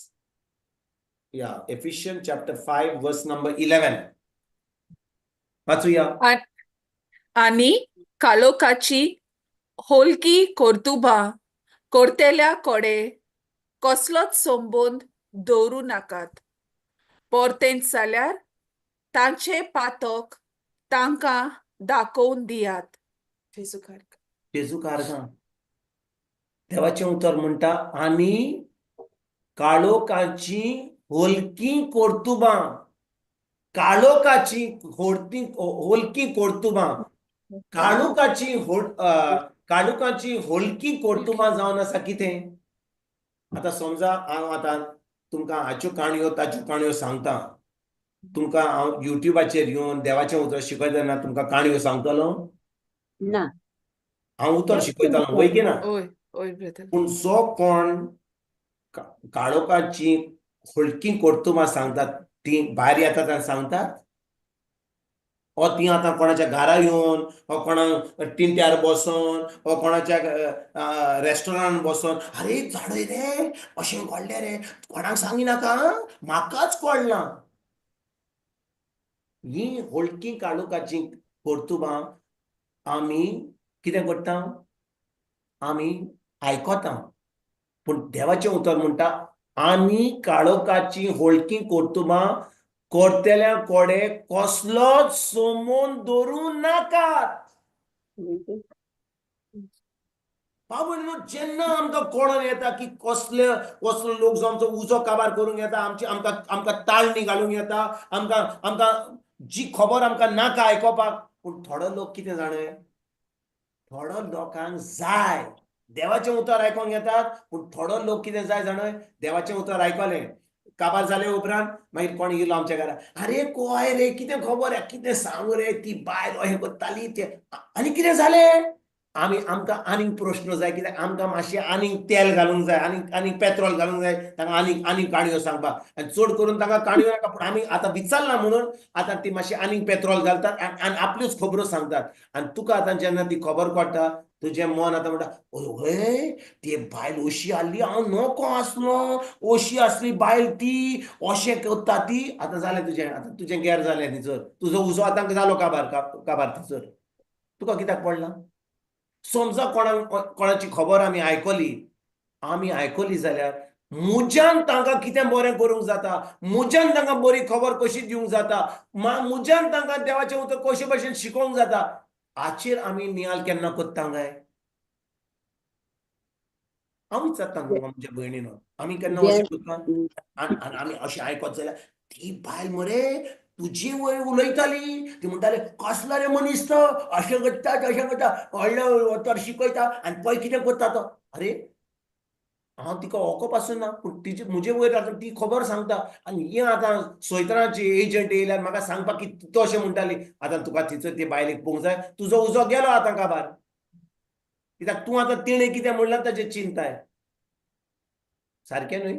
या Ephesian chapter 5 verse number 11 वाचूया. आनी काळोखाची होलकी कर्तुबां करतेल्या कोडे कसलोच संबंद दवरूं नाकात, परतेंच जाल्यार तांचे पातक तांकां दाखोवन दियात. जेजू कारगां. देवाचें उतर म्हणटा, आनी काळोखाची होलकी कर्तुबां, काळोखाची होडती होलकी कर्तुबां, काळोखाची काळोखाची होलकी कर्तुबां जावन आसा कितें. आतां समजा हांव आतां तुमकां हाच्यो काणयो ताच्यो काणयो सांगता, तुमकां हांव युट्युबाचेर येवन देवाचें उतर शिकयता तेन्ना तुमकां काणयो सांगतलो? ना. हांव उतर शिकयतलो, वय की ना? ओय ओय ब्रदर. पूण जो कोण काळोखाची होलकी कर्तुबां सांगतात, ती भायर येतात आनी सांगतात, ओ ती आतां कोणाच्या घरा येवन, ओ कोणाक टिंट्यार बसोन, ओ कोणाच्या रेस्टॉरंट बसोन, अरे झाडय रे, अशें घडलें रे, कोणाक सांगिनाका, म्हाकाच कळना. ही होलकी काळोखाची कर्तुबां आमी कितें करता? आमी आयकता. पूण देवाचें उतर म्हणटा, आनी काळोखाची होळकी कर्तुबां करतल्या कोडे कसलोच सोमोन दवरूं नाकात. बाबा, जेन्ना आमकां कळोन येता की कसले कसलो लोक जो आमचो उजो काबार करूंक येता, आमची आमकां आमकां ताळणी घालूंक येता, आमकां आमकां जी खबर आमकां नाका आयकोपाक. पूण थोडो लोक कितें जाणें, थोडो लोकांक जाय देवाचें उतर आयकोंक येतात, पूण थोडो लोक कितें जाय जाणय, देवाचें उतर आयकलें, काबार जाले उपरांत मागीर कोण येयलो आमच्या घरा, आरे कोय रे, कितें खबर आहे, कितें सांगू रे, ती बायल अशें करताली तें, आनी कितें जालें. आमी आमकां आनीक प्रश्न जाय, कित्याक आमकां मातशें आनीक तेल घालूंक जाय, आनीक आनीक पेट्रोल घालूंक जाय तांकां आनीक आनीक काणयो सांगपाक. आनी चड करून तांकां काणयो नाका, पूण आमी आतां विचारला म्हणून आतां ती मातशी आनीक पेट्रोल घालतात आनी आपल्योच खबरो सांगतात. आनी तुका आतां जेन्ना ती खबर कळटा, तुजें मन आतां म्हणटा, हय ती बायल अशी आहली, हांव नको आसलो, अशी आसली बायल ती, अशें करता ती. आतां जालें तुजें, आतां तुजें गेर जालें थंयसर, तुजो उजो आतां जालो काबार काबार थंयसर. तुका कित्याक पडलां? समजा कोणाक कोणाची खबर आमी आयकली, आमी आयकली जाल्यार म्हज्यान तांकां कितें बरें करूंक जाता, म्हज्यान तांकां बरी खबर कशी दिवंक जाता, म्हज्यान तांकां देवाचें उतर कशे भशेन शिकोवंक जाता, हाचेर आमी नियाल केन्ना करता काय? हांव विचारता तुमकां म्हज्या भयणीनो, आमी केन्ना अशें करता? आनी आमी अशें आयकत जाल्यार ती बायल मरे तुजे वयर उलयताली, ती म्हणटाली कसलो रे मनीस तो, अशें करता तशें करता, व्हडलो उतर शिकयता आनी पळय कितें करता तो. अरे हांव तिका ओको पासून ना, पूण तिजे म्हजे वयर आतां ती खबर सांगता आनी ही आतां सोयत्राची एजंट येयल्यार म्हाका सांगपाक की तो अशें म्हणटाली. आतां तुका तिचो ते बायलेक पळोवंक जाय, तुजो उजो गेलो आतां काबार, कित्याक तूं आतां तिणें कितें म्हणलां ताचेर चिंताय. सारकें न्हय?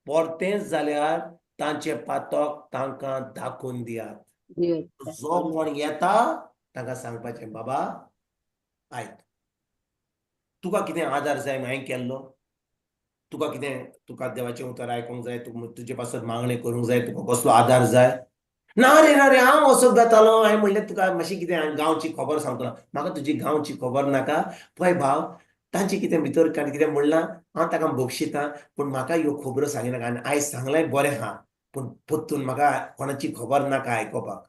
परतेंच जाल्यार तांचें पातक तांकां दाखोवन दियात. जो कोण येता तांकां सांगपाचें, बाबा आयक, तुका कितें आदार जाय हांवें केल्लो, तुका कितें, तुका देवाचें उतर आयकूंक जाय, तुजे पासत मागणें करूंक जाय, तुका कसलो आदार जाय? ना रे ना रे, हांव असो बेतालो, हांवें म्हणलें तुका मातशी कितें गांवची खबर सांगतलो, म्हाका तुजी गांवची खबर नाका. पळय भाव, तांचें कितें भितर कितें म्हणलां हांव ताका बक्षितां, पूण म्हाका ह्यो खबरो सांगिनाका. आनी आयज सांगलें बरें आहा, पूण परतून म्हाका कोणाची खबर नाका आयकोपाक.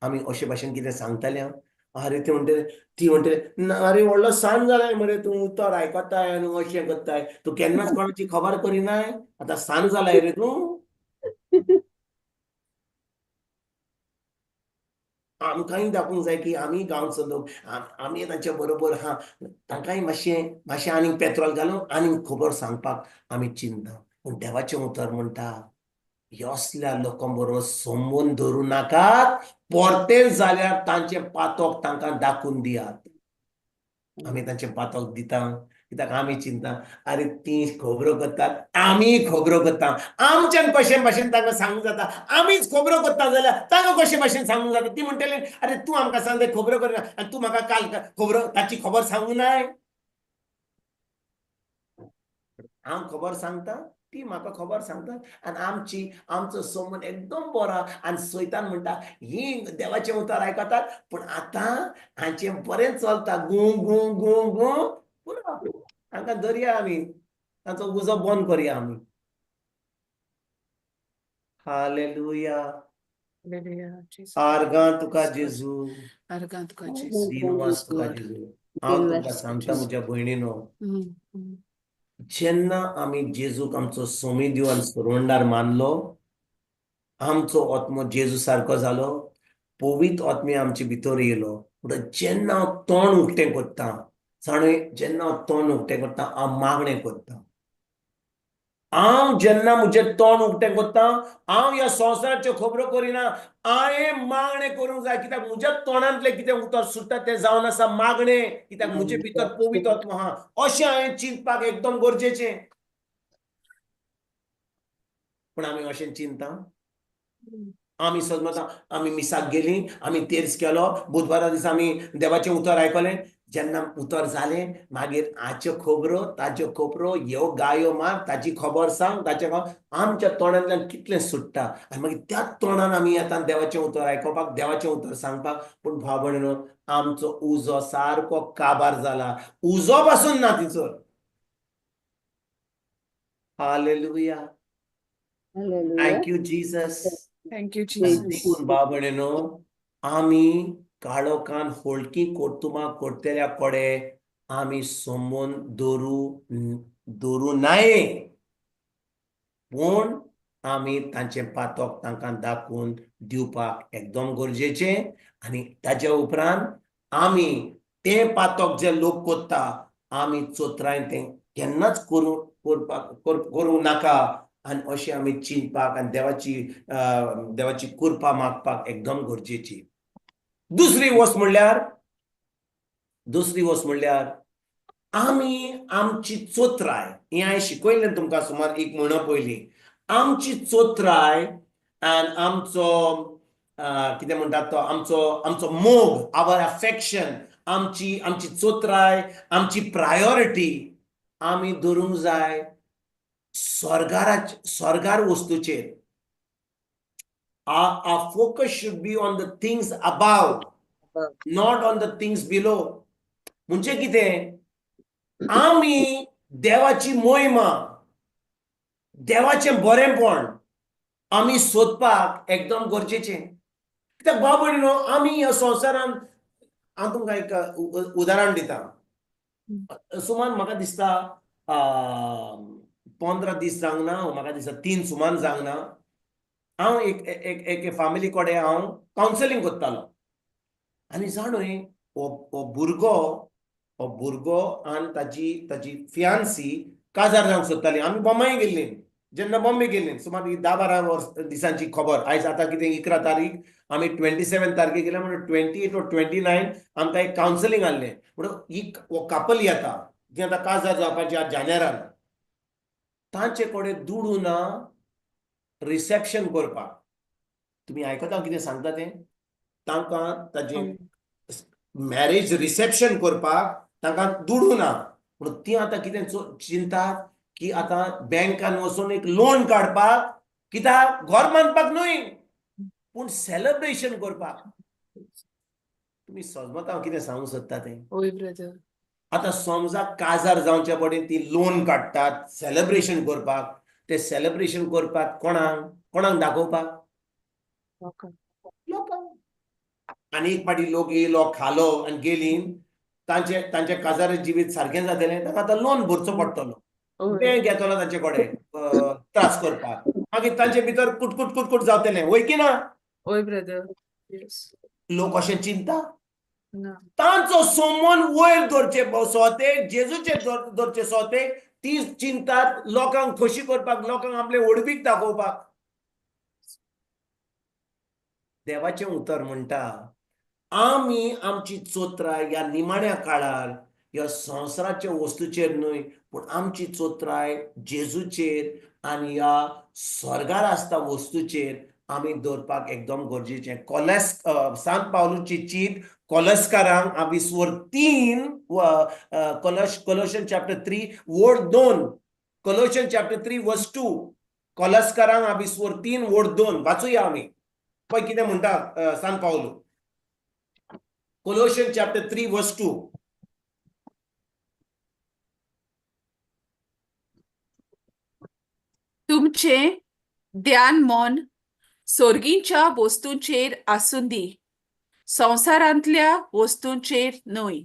आमी अशे भाशेन कितें सांगताले हांव. अरे ती म्हणटले, ती म्हणटले, ना अरे व्हडलो सान जालाय मरे तूं, उतर आयकताय आनी अशें करताय, तूं केन्नाच कोणाची खबर करिनाय, आतां सान जालाय रे तूं. आमकांय दाखोवंक जाय की आमी गांवचो लोक, आमी तांच्या बरोबर आहा, तांकांय मातशें मातशें आनीक पेट्रोल घालून आनीक खबर सांगपाक आमी चिंता. पूण देवाचें उतर म्हणटा, असल्या लोकां बरोबर संबंद धरूं नाकात, परतें जाल्यार तांचें पातक तांकां दाखोवन दियात. आमी तांचें पातक दिता, कित्याक आमी चिंता, अरे ती खबरो करतात, आमी खबरो करता, आमच्यान कशे भाशेन तांकां सांगूंक जाता, आमीच खबरो करता जाल्यार तांकां कशे भाशेन सांगूंक जाता? ती म्हणटली, अरे तूं आमकां सांगता खबरो करना आनी तूं म्हाका काल खबरो ताची खबर सांगूंक नाय. हांव खबर सांगता, ती म्हाका खबर सांगता, आनी आमची आमचो संबंद एकदम बरो. आनी सैतान म्हणटा, ही देवाचें उतर आयकतात, पूण आतां हांचें बरें चलता, गू गू गू गू पुरो, हांकां धरया आमी, तांचो उजो बंद करया आमी. हालेलुया. आर्गां तुका जेजू, आर्गां तुका जेजू, दिनवास तुका जेजू. हांव तुमकां सांगता म्हज्या भयणीनो, जेन्ना आमी जेजूक आमचो सोमी देव आनी सरवंडार मानलो, आमचो आत्मो जेजू सारको जालो, पवित्र आत्मे आमचे भितर येयलो. म्हणटकच जेन्ना हांव तोंड उक्तें करता, जाणूय, जेन्ना हांव तोंड उक्तें करता, हांव मागणें करता. हांव जेन्ना म्हजें तोंड उक्तें करता, हांव ह्या संवसाराच्यो खबरो करिना, हांवें मागणें करूंक जाय, कित्याक म्हज्या तोंडांतलें कितें उतर सुट्टा तें जावन आसा मागणें, कित्याक म्हजे भितर पवित्र आत्मो आहा. अशें हांवें चिंतपाक एकदम गरजेचें. पूण आमी अशें चिंता, आमी सदमता, आमी मिसाक गेलीं, आमी तेर्स केलो, बुधवारा दिसा आमी देवाचें उतर आयकलें. जेन्ना उतर जालें मागीर हाच्यो खबरो ताच्यो खबरो, ह्यो गायो मार, ताची खबर सांग, ताचे आमच्या तोंडांतल्यान कितलें सुट्टा. आनी मागीर त्याच तोंडान आमी येता देवाचें उतर आयकोपाक, देवाचें उतर सांगपाक. पूण भाव भयणीनो, आमचो उजो सारको काबार जाला, उजो पासून ना तिचो. Hallelujah. Thank you Jesus. Thank you Jesus. देखून भाव भयणीनो, आमी काळोखान होळकी कोर्तुमा करतल्या कडेन आमी संबंद दवरूं नाये, पूण आमी तांचें पातक तांकां दाखोवन दिवपाक एकदम गरजेचें. आनी ताच्या उपरांत आमी तें पातक जे लोक करता, आमी चोत्रायन तें केन्नाच करूं नाका. आनी अशें आमी चिंतपाक आनी देवाची देवाची कृपा मागपाक एकदम गरजेची. दुसरी वस्त म्हणल्यार आमी आमची चोत्राय, हें हांवें शिकयलें तुमकां सुमार एक म्हयनो पयलीं, आमची चोत्राय आनी आमचो कितें म्हणटात तो आमचो आमचो मोग, our affection, आमची आमची चोत्राय, आमची प्रायोरिटी आमी धरूंक जाय स्वर्गार वस्तूचेर. Our focus should be on the things above, not on the things below. म्हणजे कितें, आमी देवाची मोहिमा, देवाचें बरेंपण आमी सोदपाक एकदम गरजेचें. कित्याक भाव भयणीनो, आमी ह्या संवसारान, हांव तुमकां एक उदाहरण दिता. सुमार म्हाका दिसता 15 दीस जावंक ना, म्हाका दिसता 3 सुमान जावंक ना, हांव एक एक एके फामिली कडेन हांव कावन्सिलींग करतालो. आनी जाणूय हो भुरगो, हो भुरगो आनी ताजी ताजी फियांसी काजार जावंक सोदताली. आमी बॉम्बे गेल्ली. जेन्ना बॉम्बे गेल्ली सुमार 10-12 वर्स दिसांची खबर. आयज आतां कितें 11 तारीख, आमी 27 तारखेक गेल्या, म्हणून 28 or 29 आमकां एक कावन्सिलींग आहलें. म्हणून ही हो कापल येता ती आतां काजार जावपाची आज जानेरान, तांचे कडेन दुडू ना रिसेप्शन करपाक. तुमी आयकता हांव कितें सांगता तें? तांकां ताजें मॅरेज रिसेप्शन करपाक तांकां दुडू ना. पूण ती आतां कितें चिंतात की आतां बँकान वचून एक लोन काडपाक, कित्याक घर बांदपाक न्हय पूण सेलिब्रेशन करपाक. तुमी समजता हांव कितें सांगूंक सोदता तें? ओय ब्रदर. आतां समजा काजार जावच्या पडेन ती लोन काडटात सेलिब्रेशन करपाक. ते सेलिब्रेशन करपाक कोणाक कोणाक दाखोवपाक? लोकांक. आनी एक फावटी लोक येयलो, खालो आनी गेली, तांचे तांचे काजार जिवीत सारकें जातलें, ताका आतां लोन भरचो पडटलो, बँक येतलो तांचे कडेन त्रास करपाक, मागीर तांचे भितर कुटकुट कुटकुट जातलें, वय की ना? ओय ब्रदर. लोक अशें चिंता. तांचो सोमन वयर दवरचे सोते, जेजूचे दवरचे सोते, ती चिंतात लोकांक खोशी करपाक, लोकांक आपले व्हडवीक दाखोवपाक. देवाचें उतर म्हणटा आमी आमची चोत्राय ह्या निमाण्या काळार ह्या संवसाराच्या वस्तूचेर न्हय, पूण आमची चोत्राय जेजूचेर आनी ह्या स्वर्गार आसता वस्तूचेर आमी दवरपाक एकदम गरजेचें. कोलेस सांत पावलूची चीट कोलस्कारांक आमी 3 कोलोशन चॅप्टर 3 वोर्ड 2, कोलोशन चॅप्टर 3 वर्स 2, कोलस्कारांक आमी 3 वोर्ड 2 वाचुया आमी. पळय कितें म्हणटा सांत पावलू, कोलोशन चॅप्टर 3 वर्स 2. तुमचे ध्यान मन सोर्गींच्या वस्तूंचेर आसूं दी, संवसारांतल्या वस्तूंचेर न्हय.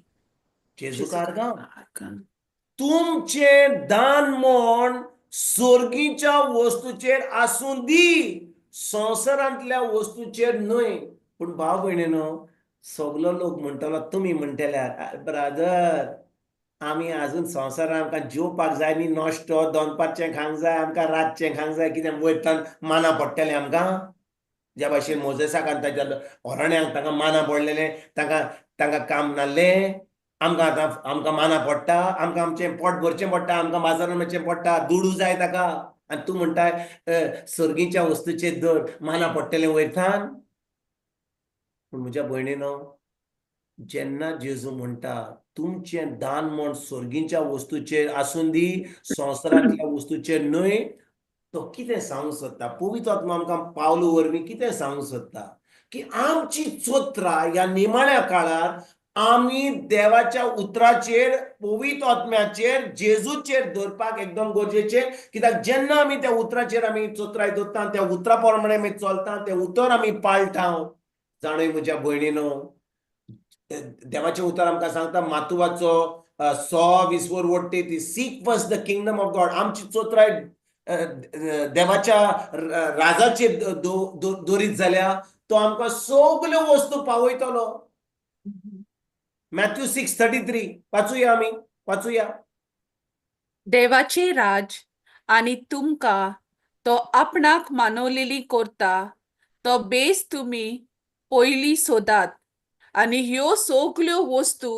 तुमचे दान मन सोर्गीच्या वस्तूचेर आसूं दी, संवसारांतल्या वस्तूचेर न्हय. पूण भाव भयणीनो, सगलो लोक म्हणटलो, तुमी म्हणटले ब्रादर आमी आजून संवसारान आमकां जेवपाक जाय न्ही, नश्टो दनपारचें खावंक जाय आमकां, रातचें खावंक जाय, कितें वयतान माना पडटलें आमकां. ज्या भाशेन मोजेसाक आनी ताच्या होरण्यांक तांकां माना पडलेलें, तांकां तांकां काम नासलें, आमकां आतां आमकां माना पडटा, आमकां आमचें पोट भरचें पडटा, आमकां बाजारान वचचें पडटा, दुडू जाय ताका. आनी तूं म्हणटाय सर्गीच्या वस्तूचेर दर, माना पडटलें वयतान. पूण म्हज्या भयणीनो, जेन्ना जेजू म्हणटा तुमचें दान म्हण सर्गीच्या वस्तूचेर आसूं दी, संवसारांतल्या वस्तूचेर न्हय, तो कितें सांगूंक सोदता? पवित्र आत्मा आमकां पावलू वरवीं कितें सांगूंक सोदता? की आमची चोत्रां ह्या निमाण्या काळार आमी देवाच्या उतराचेर, पवित्र आत्म्याचेर, जेजूचेर दवरपाक एकदम गरजेचें. कित्याक जेन्ना आमी त्या उतराचेर आमी चोत्राय दवरता, त्या उतरा प्रमाणे आमी चलता, तें उतर आमी पाळटा. जाणूय म्हज्या भयणीनो, देवाचें उतर आमकां सांगता मातुवाचो 6:20 वट्टे ती seek first the kingdom of God. आमची चोत्राय देवाच्या राजाचेर दवरीत जाल्यार तो आमकां सगल्यो वस्तू पावयतलो. मॅथ्यू 6:33 वाचुया आमी, वाचुया. देवाचे राज आनी तुमकां तो आपणाक मानवलेली करता तो बेस तुमी पयलीं सोदात आनी ह्यो सगल्यो वस्तू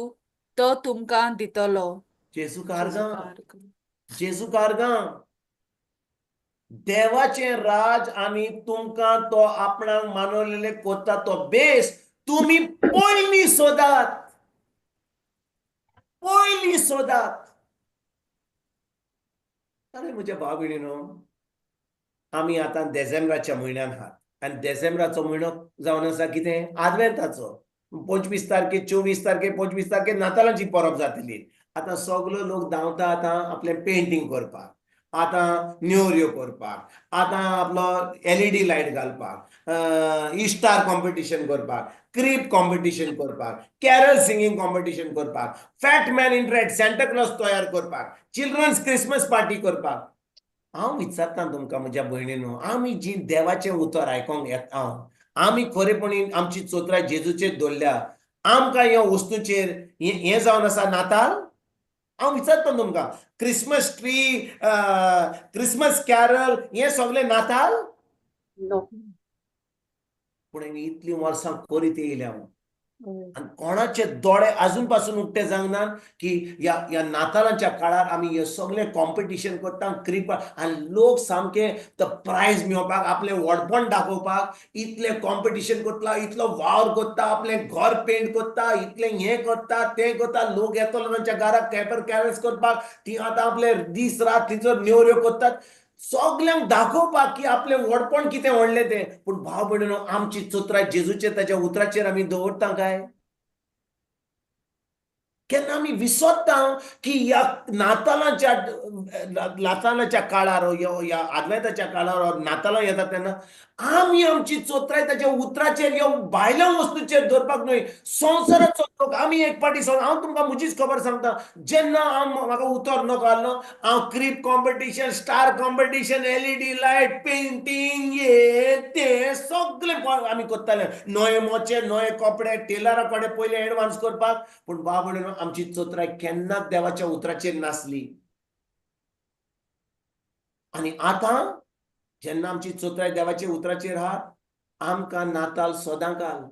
तो तुमकां दितलो. जेजू कारगां, जेजू कारगां. देवाचें राज आनी तुमकां तो आपणाक मानवलेले कोता तो बेस तुमी पयलीं सोदात, पयलीं सोदात. अरे म्हज्या भाव भयणीनो, आमी आतां देसेंब्राच्या म्हयन्यान आहात आनी देसेंब्राचो म्हयनो जावन आसा कितें? आदवेंताचो. 25 तारखे, 24 तारखे, 25 तारखे नातालांची परब जातली. आतां सगलो लोक धांवता आतां आपलें पेंटींग करपाक, आतां न्योऱ्यो करपाक, आतां आपलो एलईडी लायट घालपाक, इस्टार कॉम्पिटिशन करपाक, क्रीप कॉम्पिटिशन करपाक, कॅरल सिंगींग कॉम्पिटिशन करपाक, fat man in red Santa Claus तयार करपाक, चिल्ड्रन्स क्रिसमस पार्टी करपाक. हांव विचारता तुमकां म्हज्या भयणीनो, आमी जी देवाचें उतर आयकोंक येता, आमी खरेपणी आमची चोत्राय जेजूचेर दवरल्या, आमकां ह्या वस्तूचेर हें जावन आसा नाताल? हांव विचारता तुमकां, क्रिसमस ट्री, क्रिसमस कॅरल हें सगळें नाताल? पूण इतलीं वर्सां करीत येयल्या हांव आनी कोणाचे दोळे अजून पासून उक्ते जावंक ना की ह्या ह्या नातालांच्या काळार आमी हे सगळें कॉम्पिटिशन करता, क्रिप, आनी लोक सामके तो प्रायज मेळोवपाक, आपलें व्हडपण दाखोवपाक इतलें कॉम्पिटिशन करता, इतलो वावर करता, आपलें घर पेंट करता, इतलें हें करता तें करता. लोक येतलो तांच्या घराक कॅपर कॅरल्स करपाक, ती आतां आपले दीस रात थंयसर नेवऱ्यो करतात सगल्यांक दाखोवपाक की आपलें व्हडपण कितें व्हडलें तें. पूण भाव भयणीनो, आमची चोत्राय जेजूचेर, ताच्या उतराचेर आमी दवरता काय? केन्ना आमी विसरता की ह्या नातालांच्या नातालाच्या काळार, ह्या आदवेंताच्या काळार नातालां येता तेन्ना आमी आमची चोत्राय ताच्या उतराचेर, ह्या भायल्या वस्तूचेर दवरपाक न्हय. संवसाराचो लोक आमी एक पाटी, हांव तुमकां म्हजीच खबर सांगता, जेन्ना हांव म्हाका उतर नको आसलो, हांव crib competition, star competition, LED light, painting, हे ते सगळें आमी करताले. नवे मोचे, नवे कपडे, टेलरा कडेन पयले एडवान्स करपाक. पूण बाब, आमची चोत्राय केन्नाच देवाच्या उतराचेर नासली. आनी आतां जेन्ना आमची चोत्राय देवाच्या उतराचेर आहा, आमकां नाताल सदां काल.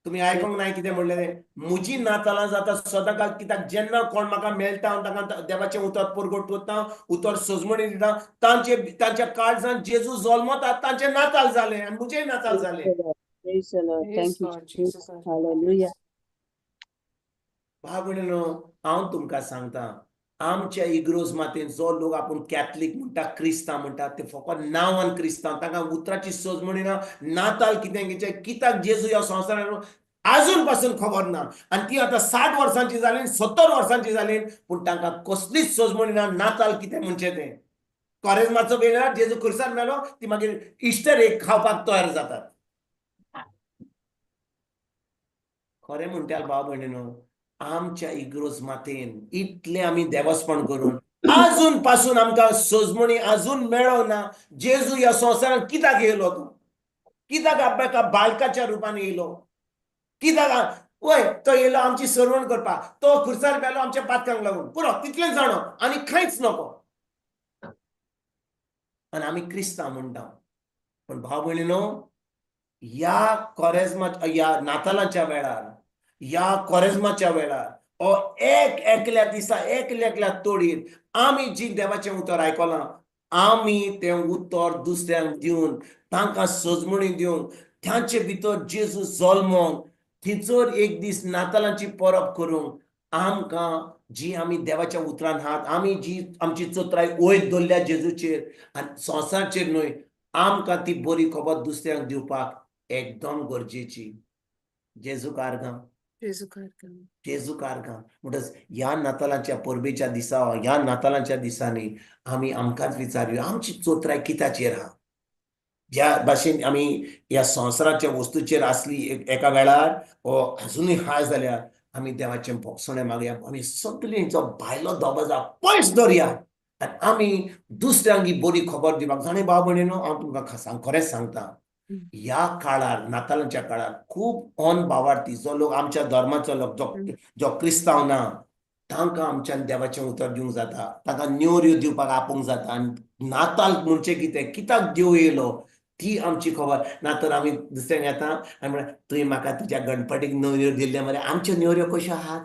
तुमी आयकोंक नाय कितें म्हणलें? म्हजी नातालां जाता सदां काल. कित्याक जेन्ना कोण म्हाका मेळटा, हांव तांकां देवाचें उतर परगट करता, उतर सजमणी दिता, तांचे तांच्या काळजान जेजू जल्मता, तांचें नाताल जालें आनी म्हजेंय नाताल जालें. भाव भयणीनो, हांव तुमकां सांगता, आमच्या इग्रोज मातेन जो लोक आपूण कॅथलीक म्हणटा, क्रिस्तांव म्हणटा, ते फकत नांवान क्रिस्तांव, तांकां उतराची सजमणी ना. नाताल कितें घेचें, कित्याक जेजू ह्या संवसारान आजून पासून खबर ना. आनी ती आतां 60 वर्सांची जाली, 70 वर्सांची जाली, पूण तांकां कसलीच सजमणी ना नाताल कितें म्हणचें तें. कॉरेजमाचो वेळार जेजू खुर्सार मेलो, ती मागीर इस्टर एक खावपाक तयार जातात. खरें म्हणटा भाव भयणीनो, आमच्या इग्रोज मातेन इतलें आमी देवस्पण करून आजून पासून आमकां सजमणी आजून मेळना. जेजू ह्या संवसारान कित्याक येयलो तो? कित्याक एका बाळकाच्या रुपान येयलो? कित्याक वय तो येयलो आमची सरवण करपाक, तो खुर्सार मेलो आमच्या पातकांक लागून, पुरो तितलें जाणो आनी कांयच नको. आनी आमी क्रिस्तांव म्हणटा. पण भाव भयणीनो, ह्या कोरेजमा, ह्या नातालांच्या वेळार, ह्या कोरेजमाच्या वेळार, ओ एक एकल्या दिसा, एकल्या एकल्या तोडीर आमी जी देवाचें उतर आयकलां, आमी तें उतर दुसऱ्यांक दिवन, तांकां सजमणी दिवन, तांचे भितर जेजू जल्मोन थंयसर एक दीस नातालांची परब करूंक आमकां जी आमी देवाच्या उतरान आहात, आमी जी आमची चोत्राय वयर दवरल्या जेजूचेर आनी संवसाराचेर न्हय, आमकां ती बरी खबर दुसऱ्यांक दिवपाक एकदम गरजेची. जेजू कारगां, जेजू कारगां. म्हणटच ह्या नातालांच्या परबेच्या दिसा, ह्या नातालांच्या दिसांनी आमी आमकांच विचारुया, आमची चोत्राय कित्याचेर आहा? ज्या भाशेन आमी ह्या संवसाराच्या वस्तूचेर आसली एका वेळार, ओ आजुनूय आहा जाल्यार आमी देवाचें भोगसणें मागया, आमी सगळीं जो भायलो दबाजो पयस दवरया आनी आमी दुसऱ्यांक ही बरी खबर दिवपाक जाणें. भाव भयणीनो, हांव तुमकां खरेंच सांगता, ह्या काळार, नातालांच्या काळार खूब ऑन भावार्थी जो लोक आमच्या धर्माचो लोक, जो क्रिस्तांव ना, तांकां आमच्यान देवाचें उतर दिवंक जाता, तांकां न्योऱ्यो दिवपाक आपोवंक जाता. आनी नाताल म्हणचें कितें, कित्याक देव येयलो, ती आमची खबर ना तर आमी दुसऱ्यांक येता आनी म्हणटा, तुवें म्हाका तुज्या गणपतीक नेवऱ्यो दिल्ले मरे, आमच्यो नेवऱ्यो कश्यो आहात?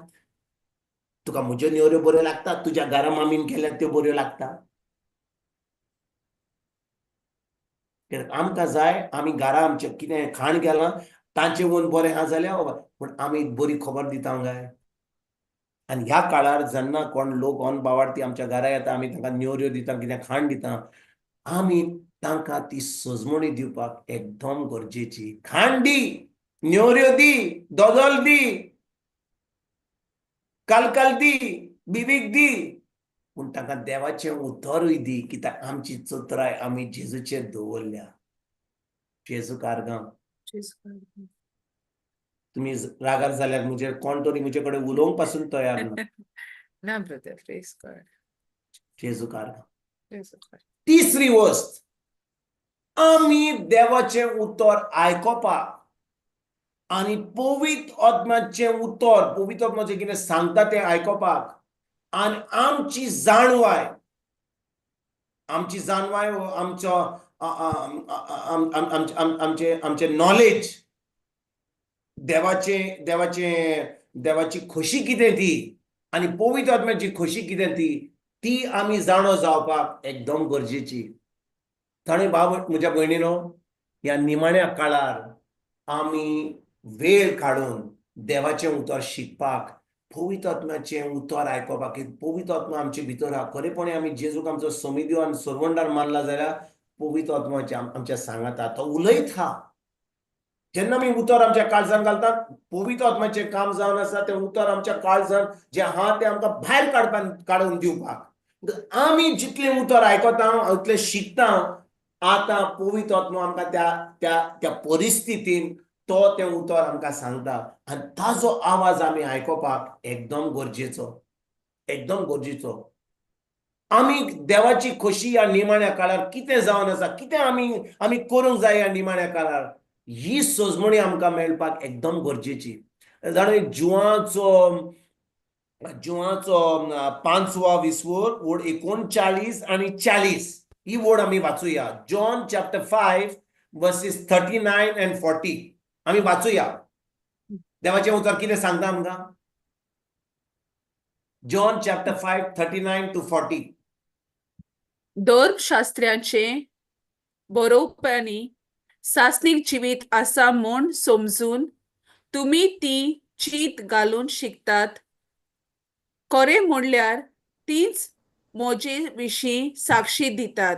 तुका म्हज्यो नेवऱ्यो बऱ्यो लागता, तुज्या घरा मामीन केल्यात त्यो बऱ्यो लागता? आमकां जाय आमी घरा आमचें कितें खाण केलां तांचें वोन बरें आहा जाल्यार, पूण आमी बरी खबर दिता काय? आनी ह्या काळार जेन्ना कोण लोक ऑन बावार्थी आमच्या घरा येता, आमी तांकां नेवऱ्यो दिता, कितें खाण दिता, आमी तांकां ती सजमणी दिवपाक एकदम गरजेची. खाण दी, नेवऱ्यो दी, दोदोल दी, कालकाल दी, बिबीक दी, पूण तांकां देवाचें उतरूय दी, कित्याक आमची चतुराय आमी जेजूचेर दवरल्या. जेजू कारगांव. तुमी रागार जाल्यार म्हजेर कोण तरी म्हजे कडेन उलोवंक पासून तयार ना. ना ब्रदर, प्रेज गॉड. जेजू कारगांव. प्रेज गॉड. तिसरी वस्त, आमी देवाचें उतर आयकोपाक आनी पवित्र आत्म्याचें उतर, पवित्र आत्म्याचें कितें सांगता तें आयकोपाक आनी आमची जाणवाय, आमची जाणवाय, आमचो आमचे आमचें नॉलेज, देवाचें देवाचें देवाची खोशी कितें ती आनी पवित्र आत्म्याची खोशी कितें ती, ती आमी जाणो जावपाक एकदम गरजेची. ताणें बाब, म्हज्या भयणीनो, ह्या निमाण्या काळार आमी वेळ काडून देवाचें उतर शिकपाक, पवित्र आत्म्याचें उतर आयकोपाक, पवित्र आत्मा आमचे भितर आहा. खरेपणी आमी जेजूक आमचो समिदेव आनी सरवंडार मानला जाल्यार पवित्र आत्माचे आमच्या सांगाता तो उलयता. जेन्ना आमी उतर आमच्या काळजान घालतात, पवित्र आत्म्याचें काम जावन आसा तें उतर आमच्या काळजान जें आहा तें आमकां भायर काडपाक, काडून दिवपाक. आमी जितलें उतर आयकता, तितलें शिकता, आतां पवित्र आत्मो आमकां त्या त्या त्या परिस्थितीन तो तें उतर आमकां सांगता आनी ताजो आवाज आमी आयकोपाक एकदम गरजेचो, एकदम गरजेचो. आमी देवाची खोशी ह्या निमाण्या काळार कितें जावन आसा, कितें आमी आमी करूंक जाय ह्या निमाण्या काळार, ही सजमणी आमकां मेळपाक एकदम गरजेची. जाणा, जुवाचो जुवाचो पांचवा विस्वोर, वड 39 आनी 40 ही वड आमी वाचुया. John chapter 5 verses 39 and 40 आमी वाचुया. देवाचें उतर कितें सांगता आमकां? John chapter 5, 39 to 40. धर्मशास्त्र्यांचे बरोवप्यांनी सासणीक जिवीत आसा म्हूण समजून तुमी ती चीत घालून शिकतात. खरें म्हणल्यार तींच म्हजे विशीं साक्षी दितात.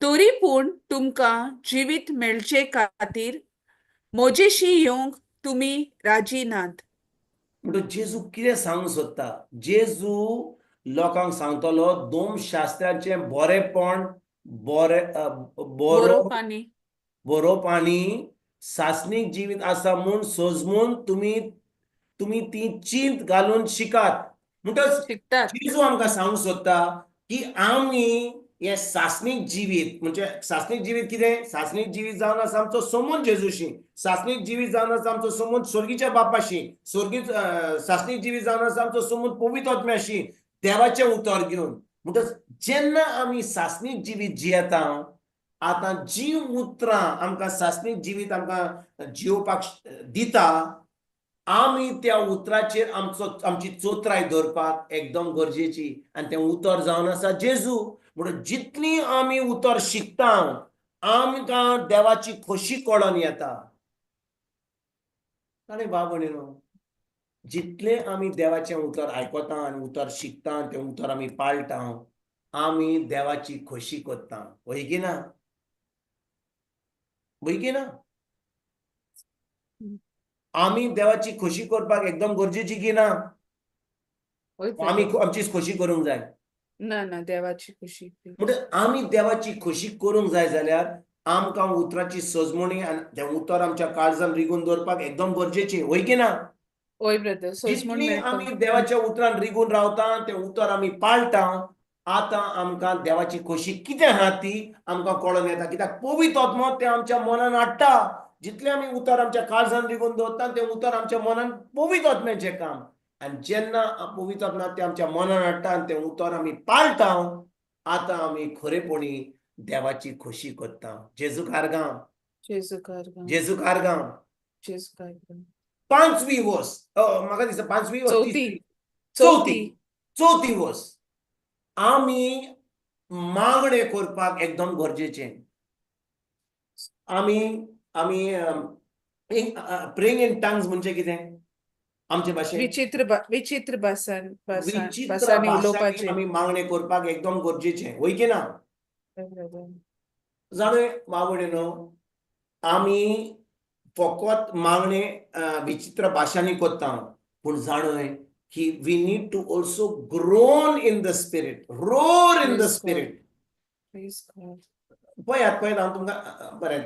तरी पूण तुमकां जिवीत मेळचे खातीर म्हजेशी येवंक तुमी राजी नात. म्हणटच जेजू कितें सांगूंक सोदता? जेजू लोकांक सांगतलो, धर्मशास्त्राचें बरेपण, बरे बरो बरोवपांनी बरोवपांनी सासणीक जिवीत आसा म्हूण सजमून तुमी तुमी ती चिंत घालून शिकात. म्हणटच शिकतात. जेजू आमकां सांगूंक सोदता की आमी हें सासणीक जिवीत, म्हणजे सासणीक जिवीत कितें? सासणीक जिवीत जावन आसा आमचो समज जेजूशी, सासणीक जिवीत जावन आसा आमचो समज स्वर्गीच्या बापाशी, स्वर्गीत सासणीक जिवीत जावन आसा आमचो समज पवित्र आत्म्याशी, देवाचें उतर घेवन. म्हणटच जेन्ना आमी सासणीक जिवीत जियेता, आतां जी उतरां आमकां सासणीक जिवीत आमकां जियोवपाक दिता, आमी त्या उतराचेर आमचो आमची चोत्राय दवरपाक एकदम गरजेची. आनी तें उतर जावन आसा जेजू. म्हणून जितली आमी उतर शिकता, आमकां देवाची खोशी कळोन येता. आनी भाव भयणीनो, जितलें आमी देवाचें उतर आयकता आनी उतर शिकता, तें उतर आमी पाळटा, आमी देवाची खोशी करता. वय की ना? वय की ना? आमी देवाची खोशी करपाक एकदम गरजेची की ना? आमी आमचीच खोशी करूंक जाय? ना ना, देवाची खुशी. म्हणजे आमी देवाची खोशी करूंक जाय जाल्यार आमकां उतराची सजमणी आनी तें उतर आमच्या काळजान रिगून दवरपाक एकदम गरजेचें. वय की ना? वय ब्रदर, सजमण. जितली आमी देवाच्या उतरान रिगून रावता, तें उतर आमी पाळटा, आतां आमकां देवाची खोशी कितें आहा ती आमकां कळोन येता, कित्याक पवित्र आत्मो तें आमच्या मनान हाडटा. जितलें आमी उतर आमच्या काळजान रिगून दवरता, तें उतर आमच्या मनान, पवित्र आत्म्याचें काम. आनी जेन्ना पवित्र आत्मा तें आमच्या मनान हाडटा आनी तें उतर आमी पाळटा, आतां आमी खरेपणी देवाची खोशी करता. जेजू कारगांव. जेजू कारगांव. जेजू कारगांव. जेजू कारगांव. पांचवी वस्त, म्हाका दिसता पांचवी वस्त. चवथी. चवथी, चवथी वस्त, आमी मागणें करपाक एकदम गरजेचें. आमी आमी प्रेइंग इन टंग्स म्हणजे कितें आमचे भाशेन? विचित्र विचित्र भासान विचित्र भासांनी भाशांनी उलोवपाचें. आमी मागणें करपाक एकदम गरजेचें. वय की ना? जाणें भाव भयणीनो, आमी फकत मागणें विचित्र भाशांनी करता. पूण जाणय की we need to also groan in the spirit, roar in the Praise God. Spirit. Praise God. पळयात पळयात, हांव तुमकां बरें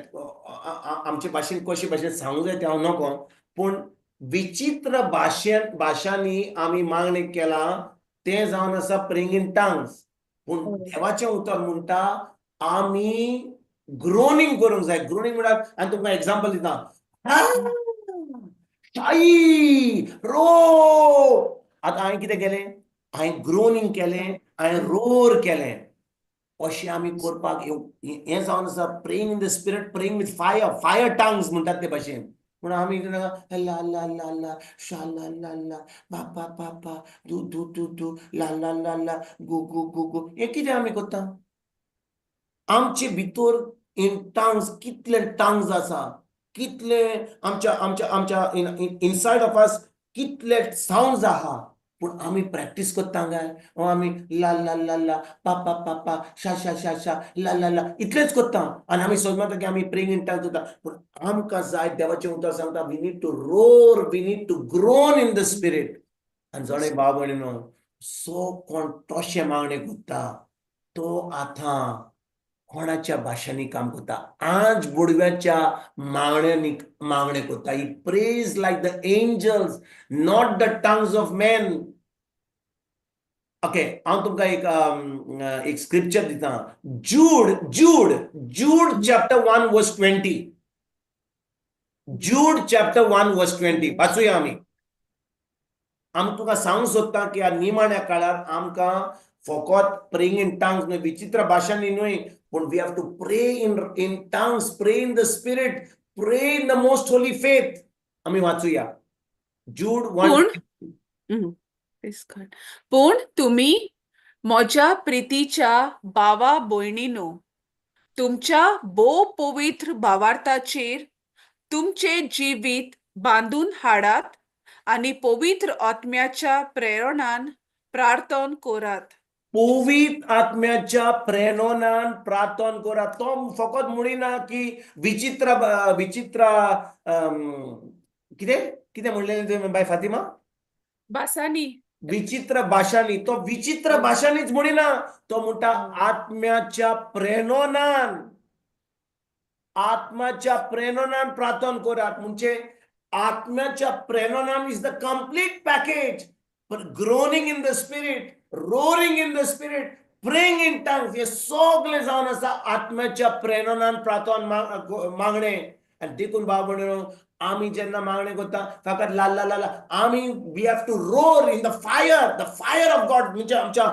आमचे भाशेन कशे भाशेन सांगूंक जाय तें हांव नको, पूण विचित्र भाशेन भाशांनी आमी मागणें केलां तें जावन आसा प्रेइंग इन टंग्स. पूण देवाचें उतर म्हणटा आमी ग्रोनींग करूंक जाय. ग्रोनींग म्हळ्यार आनी तुमकां एग्जाम्पल दिता, शाई रो. आतां हांवें कितें केलें, हांवें ग्रोनींग केलें, हांवें रोर केलें. अशें आमी करपाक हें जावन आसा praying in the spirit, praying with fire, fire tongues म्हणटात ते भाशेन. पूण आमी ला ला ला ला शा ला ला ला पा पा पा पा दू दू दू दू ला ला ला ला गु गु गु गु, हें कितें आमी करता? आमचे भितर इन टंग्स कितले टंग्स आसा, कितले आमच्या आमच्या आमच्या इनसायड ऑफ अस कितले साउंड्स आहा, पूण आमी प्रॅक्टीस करता काय? आमी ला ला ला ला पा पा पा पा शा शा शा शा ला ला ला इतलेंच करता आनी आमी समजता की आमी प्रेइंग इन टंग्स करता. पूण आमकां जाय, देवाचें उतर सांगता, we need to roar, we need to groan in the spirit. आनी जाणा भाव भयणीनो, सो कोण तशें मागणें करता तो आतां कोणाच्या भाशांनी काम करता, आज बुडव्याच्या मागण्यांनी मागणें करता. He prays like the angels, not the tongues of men. Okay, हांव तुमकां एक एक स्क्रिप्चर दिता, Jude Jude Jude chapter 1 verse 20, Jude chapter 1 verse 20 वाचुया आमी. आमी तुका सांगूंक सोदता की ह्या निमाण्या काळार आमकां फकत प्रेइंग इन टंग्स न्हय, विचित्र भाशांनी न्हय, पूण we have to pray in tongues, pray in the spirit, pray in the most holy faith. आमी वाचुया जूड 1. पूण Praise God. पूण तुमी म्हज्या प्रितीच्या भावा भयणीनो, तुमच्या भोव पवित्र भावार्थाचेर तुमचें जिवीत बांदून हाडात आनी पवित्र आत्म्याच्या प्रेरणान प्रार्थन करात. पवित्र आत्म्याच्या प्रेरणान प्रार्थन करात. तो फकत म्हणिना की विचित्र विचित्र कितें कितें म्हणलें तुवें बाय फातिमा? भासांनी. विचित्र भाशांनी. तो विचित्र भाशांनीच म्हणिना, तो म्हणटा आत्म्याच्या प्रेरणान, आत्म्याच्या प्रेरणान प्रार्थन करात. म्हणजे आत्म्याच्या प्रेरणान is the complete package. Groaning in the spirit, roaring in the spirit, praying in tongues, हे सगळें जावन आसा आत्म्याच्या प्रेरणान प्रार्थन मागणें. आनी देखून भाव भयणीनो, आमी जेन्ना मागणें करता फकत ला ला ला ला, आमी we have to roar in the fire, the fire of God. म्हणजे आमच्या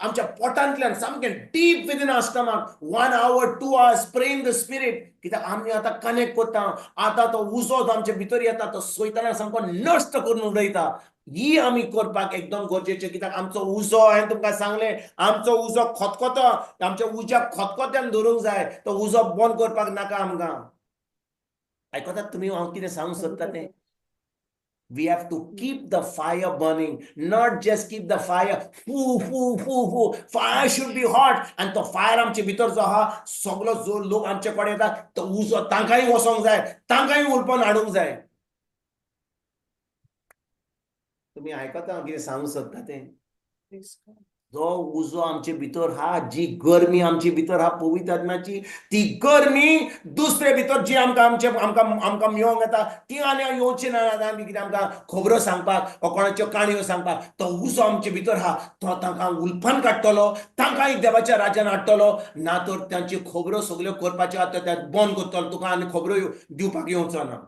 आमच्या पोटांतल्यान सामकें deep within our stomach, 1 hour, 2 hours pray in the spirit. कित्याक आमी आतां कनेक्ट करता, आतां तो उजो जो आमच्या भितर येता तो सैतानाक सामको नश्ट करून उडयता. ही आमी करपाक एकदम गरजेचें, कित्याक आमचो उजो, हांवें तुमकां सांगलें, आमचो उजो खतखतो, आमच्या उज्याक खतखत्यान धरूंक जाय, तो उजो बंद करपाक नाका आमकां. आयकतात तुमी हांव कितें सांगूंक सोदता तें? We have to keep the fire burning, not just keep the fire foo foo foo foo. Fire should be hot. आनी तो फायर आमचे भितर जो आहा, सगलो जो लोक आमचे कडेन येता तो उजो तांकांय वचोंक जाय, तांकांय उलपन हाडूंक जाय. तुमी आयकता हांव कितें सांगूंक सोदता तें? Praise God. जो उजो आमचे भितर हा, जी गरमी आमचे भितर हा पवित्र आत्म्याची, ती गरमी दुसरे भितर जी आमकां आमचे आमकां आमकां मेळोंक येता ती आनी येवची ना. आमी कितें आमकां खबरो सांगपाक वा कोणाच्यो काणयो सांगपाक, तो उजो आमचे भितर हा तो तांकां उलपान काडटलो, तांकांय देवाच्या राज्यान हाडटलो. ना तर तांच्यो खबरो सगल्यो करपाच्यो आतां त्या बंद करतलो, तुका आनी खबरो दिवपाक येवचो ना.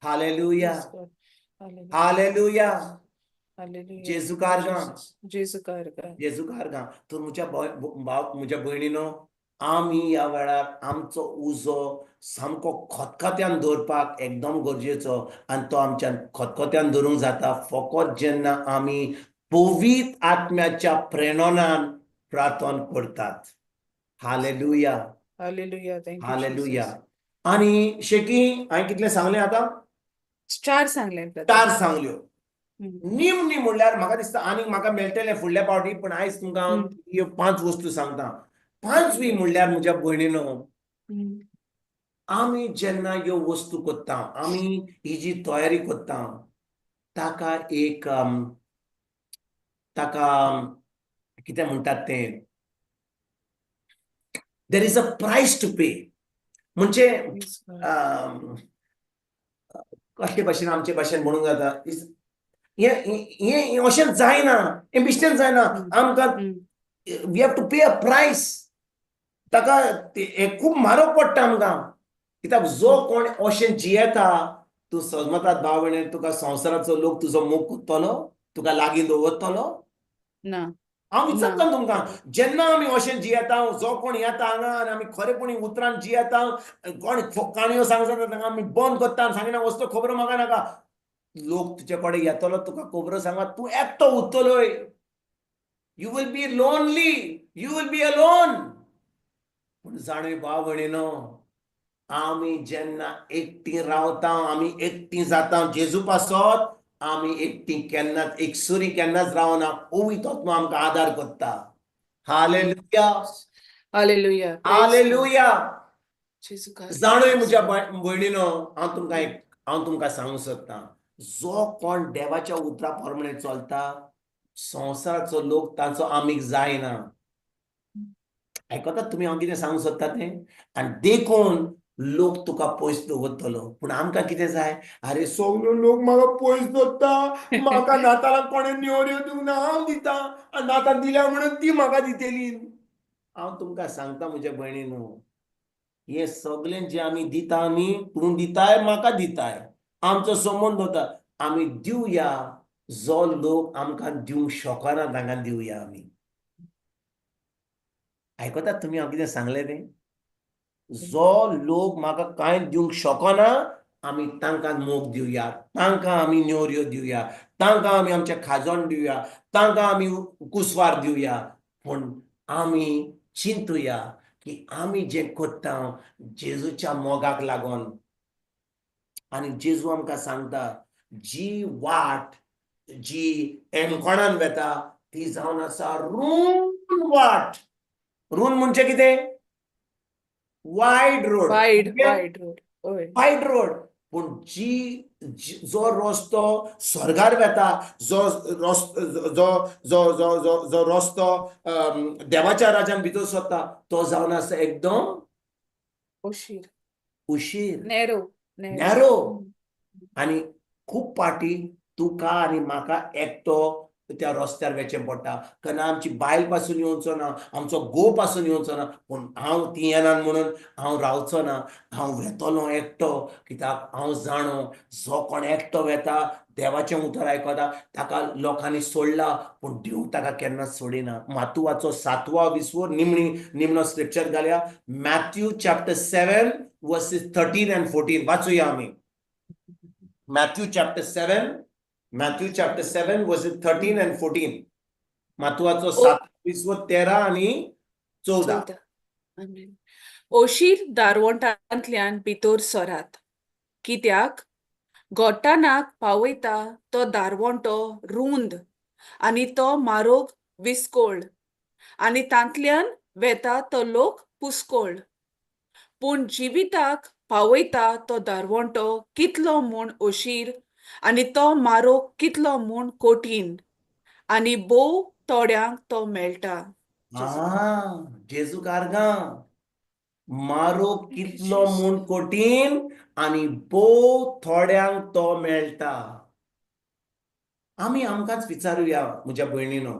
Hallelujah. Praise God. Hallelujah. Hallelujah. Hallelujah. जेजू कारगां. जेजू कारगां. जेजू कारगां. तर म्हज्या भाव म्हज्या भयणीनो, आमी ह्या वेळार आमचो उजो सामको खतखत्यान दवरपाक एकदम गरजेचो, आनी तो आमच्यान खतखत्यान धरूंक जाता फकत जेन्ना आमी पवित्र आत्म्याच्या प्रेरणान प्रार्थन करतात. Hallelujah. Hallelujah. Thank you hallelujah. Jesus. आनी शेकी हांवें कितलें सांगलें आतां? चार सांगलें ब्रदर. चार सांगल्यो. निमणी म्हणल्यार म्हाका दिसता आनीक म्हाका मेळटलें फुडल्या पावटी, पूण आयज तुमकां हांव ह्यो 5 वस्तू सांगता. पांचवी म्हणल्यार म्हज्या भयणीनो, आमी जेन्ना ह्यो वस्तू करता, आमी ही जी तयारी करता, ताका एक ताका कितें म्हणटात तें, there is a price to pay. म्हणजे कशे भाशेन आमचे भाशेन म्हणूंक जाता, हें हें अशें जायना, हें बेश्टेंच जायना. आमकां we have to pay a price. ताका हें खूब म्हारग पडटा आमकां, कित्याक जो कोण अशें जियेता, तूं समजतात भाव भयणी, तुका संवसाराचो लोक तुजो मोग करतलो, तुका लागीं दवरतलो? ना. हांव विचारता तुमकां, जेन्ना आमी अशें जियेता, जो कोण येता हांगा आनी आमी खरेपणी उतरान जियेता, कोण काणयो सांगता तांकां आमी बंद करता आनी सांगिना, वस्तू खबरो म्हाका नाका. लोक तुजे कडेन येतलो, तुका खबरो सांगता, तूं एकटो उरतलोय. You will be lonely, you will be alone. पूण जाणवी भाव भयणीनो, आमी जेन्ना एकटीं रावता, आमी एकटीं जाता जेजू पासत, आमी एकटीं केन्नाच, एकसुरी केन्नाच रावना. पवित्र आत्मा आमकां आदार करता. हालेलुया. हालेलुया. हालेलुया. जाणूय म्हज्या भयणीनो, हांव तुमकां सांगूंक सोदतां, जो कोण देवाच्या उतरा प्रमाणे चलता, संवसाराचो लोक तांचो आमीग जायना. आयकतात तुमी हांव कितें सांगूंक सोदता तें? आनी देखून लोक तुका पयस दवरतलो. पूण आमकां कितें जाय? आरे, सगलो लोक म्हाका पयस दवरता, म्हाका नातालाक कोणें नेवऱ्यो दिवंक ना, हांव दिता, आनी नाताल दिल्या म्हणून ती म्हाका दितली. हांव तुमकां सांगता म्हज्या भयणीनो, हें सगळें जें आमी दिता, आमी तूं दिताय, म्हाका दिताय, आमचो संबंद वता. आमी दिवया, जो लोक आमकां दिवंक शकना तांकां दिवया आमी. आयकतात तुमी हांव कितें सांगलें तें? जो लोक म्हाका कांय दिवंक शकना, आमी तांकां मोग दिवया, तांकां आमी नेवऱ्यो दिवया, तांकां आमी आमचें खाजन दिवया, तांकां आमी कुसवार दिवया. पूण आमी चिंतुया की आमी जें करता जेजूच्या मोगाक लागून. आनी जेजू आमकां सांगता, जी वाट जी एनकोणान वेता ती जावन आसा रूंद वाट. रूंद म्हणजे कितें? Wide road. Wide, wide road, हय. Wide road. पूण जी जो रस्तो स्वर्गार वेता, जो रस्तो जो जो जो जो जो रस्तो देवाच्या राजान भितर सरता, तो जावन आसा एकदम उशीर. उशीर. नॅरो. नॅरो. आनी खूब पाटी तुका आनी म्हाका एकटो त्या रस्त्यार वचचें पडटा. केन्ना आमची बायल पासून येवचो ना, आमचो घोव पासून येवचो ना, पूण हांव ती येना म्हणून हांव रावचो ना, हांव वेतलो एकटो. कित्याक हांव जाणो, जो कोण एकटो वेता, देवाचें उतर आयकता, ताका लोकांनी सोडला, पूण देव ताका केन्नाच सोडिना. मातुवाचो सातवा विसवो, निमणी निमणो स्क्रिप्चर घालया. Matthew chapter 7 verses 13 and 14 वाचूया आमी. Matthew chapter 7, Matthew chapter 7 verses 13 and 14. मातुवाचो सात विसवो, 13 आनी 14. 14. आमेन. ओशीर दारवंटांतल्यान भितर सरात, कित्याक गोट्टानाक पावयता तो दारवंटो रूंद आनी तो मारोग विस्कोळ आनी तांतल्यान वेता तो लोक पुस्कोळ. पूण जिविताक पावयता तो दारवंटो कितलो म्हूण अशीर आनी तो मारोग कितलो म्हूण कठीण आनी भोव थोड्यांक तो मेळटा. आ, जेजू कारगां, मारो कितलो म्हूण कठीण आनी भोव थोड्यांक तो मेळटा. आमी आमकांच विचारुया म्हज्या भयणीनो,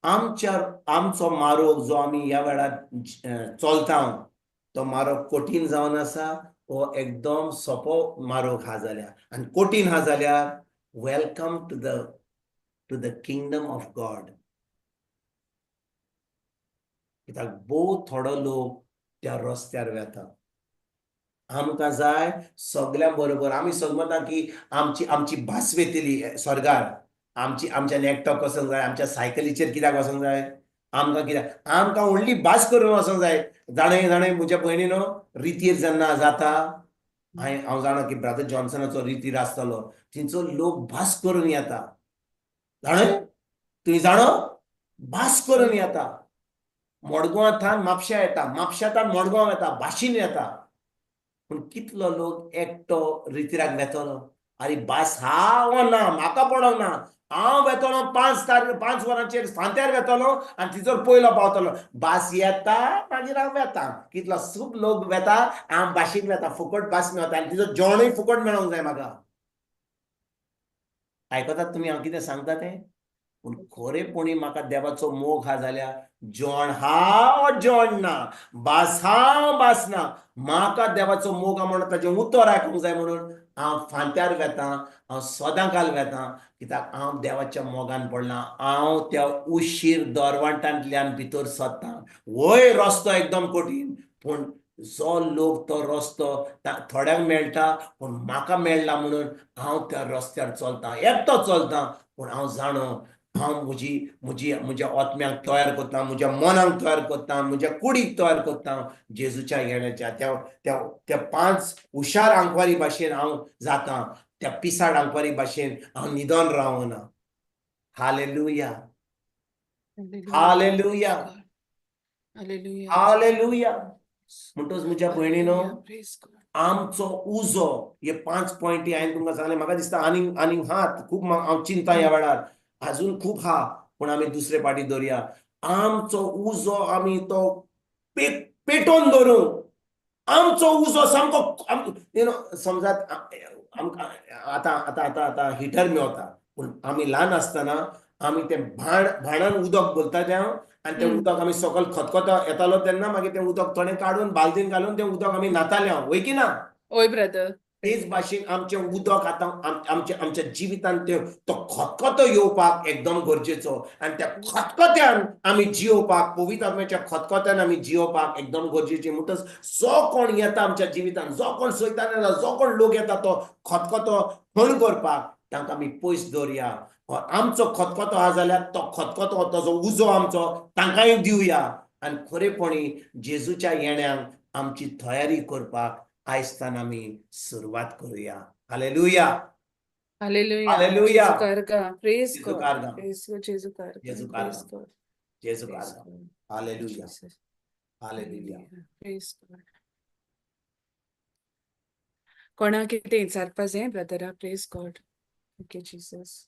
आमच्या आमचो मारोग जो आमी ह्या वेळार चलता, तो मारोग कठीण जावन आसा हो एकदम सोंपो मारोग आहा जाल्यार, आनी कठीण आहा जाल्यार, welcome to the kingdom of God. कित्याक भोव थोडो लोक त्या रस्त्यार वेता. आमकां जाय सगळ्यां बरोबर. आमी समजता की आमची आमची भास वेतली स्वर्गार, आमची आमच्यान एकटो वचोंक जाय, आमच्या सायकलीचेर कित्याक वचोंक जाय आमकां? कित्याक आमकां व्हडली भास करून वचोंक जाय? जाणय जाणय म्हज्या भयणीनो, रितीर जेन्ना जाता, हांवें हांव जाणा की ब्रदर जॉन्सनाचो रितीर आसतलो, थंयचो लोक भास करून येता. जाणय तुमी, जाणो, भास करून येता. मडगांवां थावन म्हापश्या येता, म्हापश्या थावन मडगांव येता, भाशीन येता. पूण कितलो लोक एकटो रितिराक वेतलो? आरे बास हा वो ना म्हाका पडोंक ना, हांव वेतलो 5 तारखे 5 वरांचेर फांत्यार वेतलो आनी तिचोर पयलो पावतलो. बास येता मागीर हांव वेता. कितलो सूप लोक वेता, हांव बाशीन वेता, फुकट बास मेवता आनी तिचो जेवणूय फुकट मेळोंक जाय म्हाका. आयकतात तुमी हांव कितें सांगता तें? पूण खरेपणी म्हाका देवाचो मोग हा जाल्यार जेवण हा वो जेवण ना, बास हा बास ना, म्हाका देवाचो मोग हा म्हणून ताचें उतर आयकूंक जाय म्हणून हांव फांत्यार वेता, हांव सदांकाल वेता, कित्याक हांव देवाच्या मोगान पडला. हांव त्या उशीर दरवांटांतल्यान भितर सरता. वय रस्तो एकदम कठीण, पूण जो लोक तो रस्तो थोड्यांक मेळटा, पूण म्हाका मेळ्ळा म्हणून हांव त्या रस्त्यार चलता. एकटो चलता, पूण हांव जाणो हांव म्हजी म्हजी म्हज्या आत्म्याक तयार करता, म्हज्या मनाक तयार करता, म्हज्या कुडीक तयार करता जेजूच्या येण्याच्या. त्या त्या त्या पांच हुशार आंकवारी भाशेन हांव जाता, त्या पिसाड आंकवारी भाशेन हांव न्हिदोन रावना. हालेलुया. हालेलुया. हालेलुया. हालेलुया. म्हणटच म्हज्या भयणीनो, Praise God. आमचो उजो, हे पांच पॉयंटी हांवें तुमकां सांगलें. म्हाका दिसता आनीक आनीक हात खूब हांव चिंता ह्या वेळार अजून खूब हा, पूण आमी दुसरे पाटी दवरया. आमचो उजो आमी तो पेटोवन दवरूं. आमचो उजो सामको समजात आमकां आतां आतां आतां आतां हिटर मेवता, पूण आमी ल्हान आसतना आमी तें भाणान उदक भरता तें आनी तें उदक आमी सकयल खतखतो येतालो तेन्ना मागीर तें उदक थोडें काडून बालदीन घालून तें उदक आमी न्हाताले हांव, वय की ना? ओय ब्रदर. तेच भाशेन आमचें उदक आतां आमच्या आमच्या जिवितान ते तो खतखतो येवपाक एकदम गरजेचो आनी त्या खतखत्यान आमी जियोवपाक, पवित्र आत्म्याच्या खतखत्यान आमी जियोवपाक एकदम गरजेचें. म्हणटच जो कोण येता आमच्या जिवितान, जो कोण सैतान येता, जो कोण लोक येता तो खतखतो थंड करपाक, तांकां आमी पयस दवरया. आमचो खतखतो आहा जाल्यार तो खतखतो, ताजो उजो आमचो तांकांय दिवया आनी खरेपणी जेजूच्या येण्याक आमची तयारी करपाक आयजतान आमी सुरवात करूया. हालेलुया. हालेलुया. हालेलुया. जेजू कारगा. Praise जेजू God. कारगा. Praise God. जेजू कारगा. जेजू Praise कारगा. God. जेजू Praise कारगा. God. Hallelujah. Jesus. Hallelujah. Praise God. कोणाक कितें विचारपा जाय ब्रदरा? Praise God. Okay Jesus.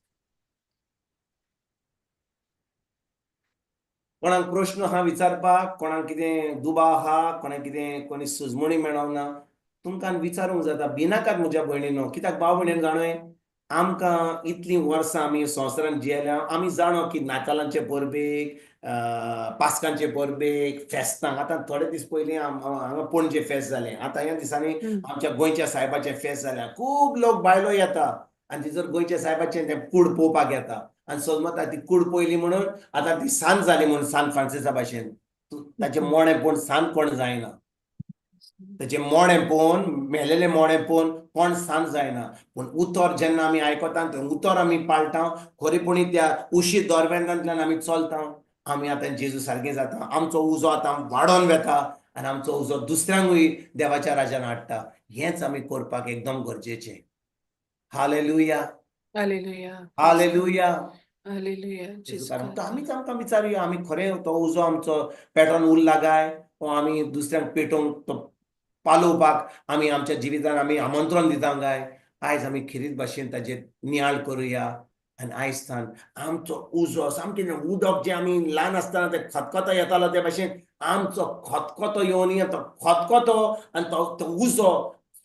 कोणाक प्रश्न आहा विचारपाक, कोणाक कितें दुबाव आहा, कोणाक कितें कोणी सुजमणी मेळोंक ना, तुमकां विचारूंक जाता. भिनाकात म्हज्या भयणीनो, कित्याक भाव भयणीन जाणोय, आमकां इतलीं वर्सां आमी संवसारांत जियेल्या, आमी जाणो की नातालांचे परबेक, पास्कांचे परबेक, फेस्तांक, आतां थोडे दीस पयलीं हांगा पणजे फेस्त जालें, आतां ह्या दिसांनी आमच्या गोंयच्या सायबाचें फेस्त जालें. खूब लोक बायलो येता आनी ती जर गोंयच्या सायबाचें तें कूड पळोवपाक येता आनी समजता ती कूड पळयली म्हणून आतां ती सांत जाली म्हणून, सांत फ्रांसिसा भाशेन. ताचें मोणें पळोवन सांत कोण जायना. ताचें मोणें पळोवन, मेलेलें मोणें पळोवन कोण सांत जायना. पूण उतर जेन्ना आमी आयकता, तें उतर आमी पाळटा, खरेपणी त्या उशीर दरवेंतांतल्यान आमी चलता, आमी आतां जेजू सारकें जाता. आमचो उजो आतां वाडोन वता आनी आमचो उजो दुसऱ्यांकूय देवाच्या राजान हाडटा. हेंच आमी करपाक एकदम गरजेचें. हालेलुया. हालेलुया. हालेलुया. हालेलुया. जेजू. कारण आमीच आमकां विचारुया, आमी खरें तो उजो आमचो पेटोन उरला काय वो आमी दुसऱ्यांक पेटोवंक, तो पालोवपाक आमी आमच्या जिवितान आमी आमंत्रण दिता काय? आयज आमी खेरीत भाशेन ताजेर नियाळ करुया आनी आयज सान आमचो उजो सामकें उदक जें आमी ल्हान आसतना तें खतखतो येतालो, ते भाशेन आमचो खतखतो येवन तो खतखतो आनी तो तो उजो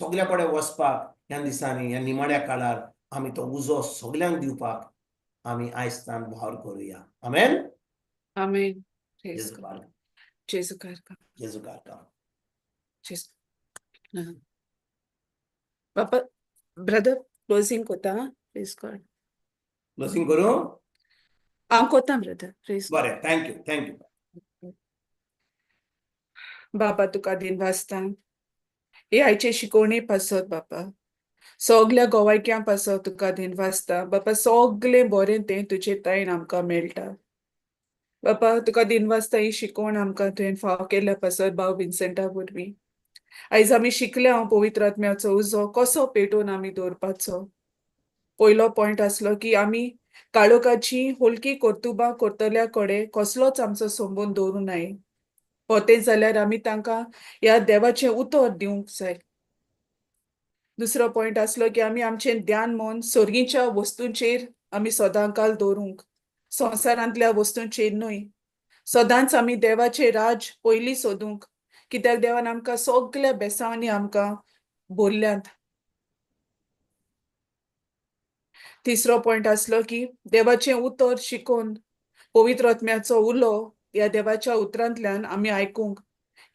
सगल्या कडेन वचपाक, ह्या दिसांनी, ह्या निमाण्या काळार आमी तो उजो सगल्यांक दिवपाक आमी आयज सान भावर करुया. आमेन. आमेन. Praise जेजू God. कारगा. जेजू कारगा. जेजू कारगा. जेजू. बापा, ब्रदर, क्लोजिंग कोता. Praise God. Closing करूं? हांव कोता ब्रदर. Praise God. बरें, thank you, thank you. बाबा, तुका दिनवासता हे आयचे शिकवणे पासत. बापा, सगल्या गोवायक्यां पासत तुका दिनवासता. बापा, सगलें बरें तें तुजे ताईन आमकां मेळटा. बापा, तुका दिनवासता ही शिकवण आमकां तुवें फाव केल्या पासत भाव विन्सेंटा वरवीं. आयज आमी शिकले हांव पवित्र आत्म्याचो उजो कसो पेटोवन आमी दवरपाचो. पयलो पॉयंट आसलो की आमी काळोखाची होलकी कर्तुबां करतल्या कडेन कसलोच आमचो संबंद दवरूं नये. पोतें जाल्यार आमी तांकां ह्या देवाचें उतर दिवंक जाय. दुसरो पॉयंट आसलो की आमी आमचें ध्यान मन सोर्गीच्या वस्तूंचेर आमी सदांकाल दवरूंक, संवसारांतल्या वस्तूंचेर न्हय. सदांच आमी देवाचें राज पयलीं सोदूंक, कित्याक देवान आमकां सगल्या बेसांवांनी आमकां भरल्यांत. तिसरो पॉयंट आसलो की देवाचें उतर शिकोवन पवित्र आत्म्याचो उलो ह्या देवाच्या उतरांतल्यान आमी आयकूंक,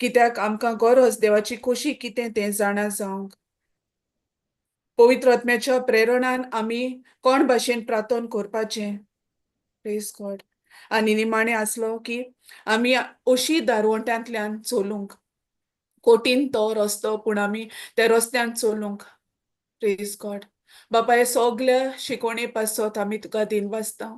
कित्याक आमकां गरज देवाची खोशी कितें तें जाणा जावंक. पवित्र आत्म्याच्या प्रेरणान आमी कोण भाशेन प्रार्थन करपाचें. प्रेज गॉड. आनी निमाणें आसलो की आमी अशी दारवंट्यांतल्यान चलूंक, कठीण तो रस्तो पूण आमी त्या रस्त्यान चलूंक. प्रेज गॉड. बापा, हे सगल्या शिकवणे पासत आमी तुका दिनवासता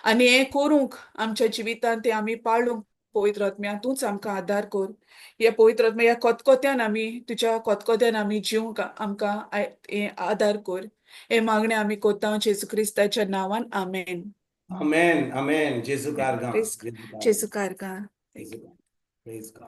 आनी हें करूंक आमच्या जिवितांत तें आमी पाळूंक पवित्र आत्म्या तूंच आमकां आदार कर. हे पवित्र आत्म्या ह्या कोतकोत्यान आमी तुज्या कोतकोत्यान आमी जिवंक आमकां हें आदार कर. हे मागणें आमी कोत्ता जेजू क्रिस्ताच्या नांवान, आमेन. आमेन, आमेन. जेजू कारगां. जेजू कारगां. Praise God.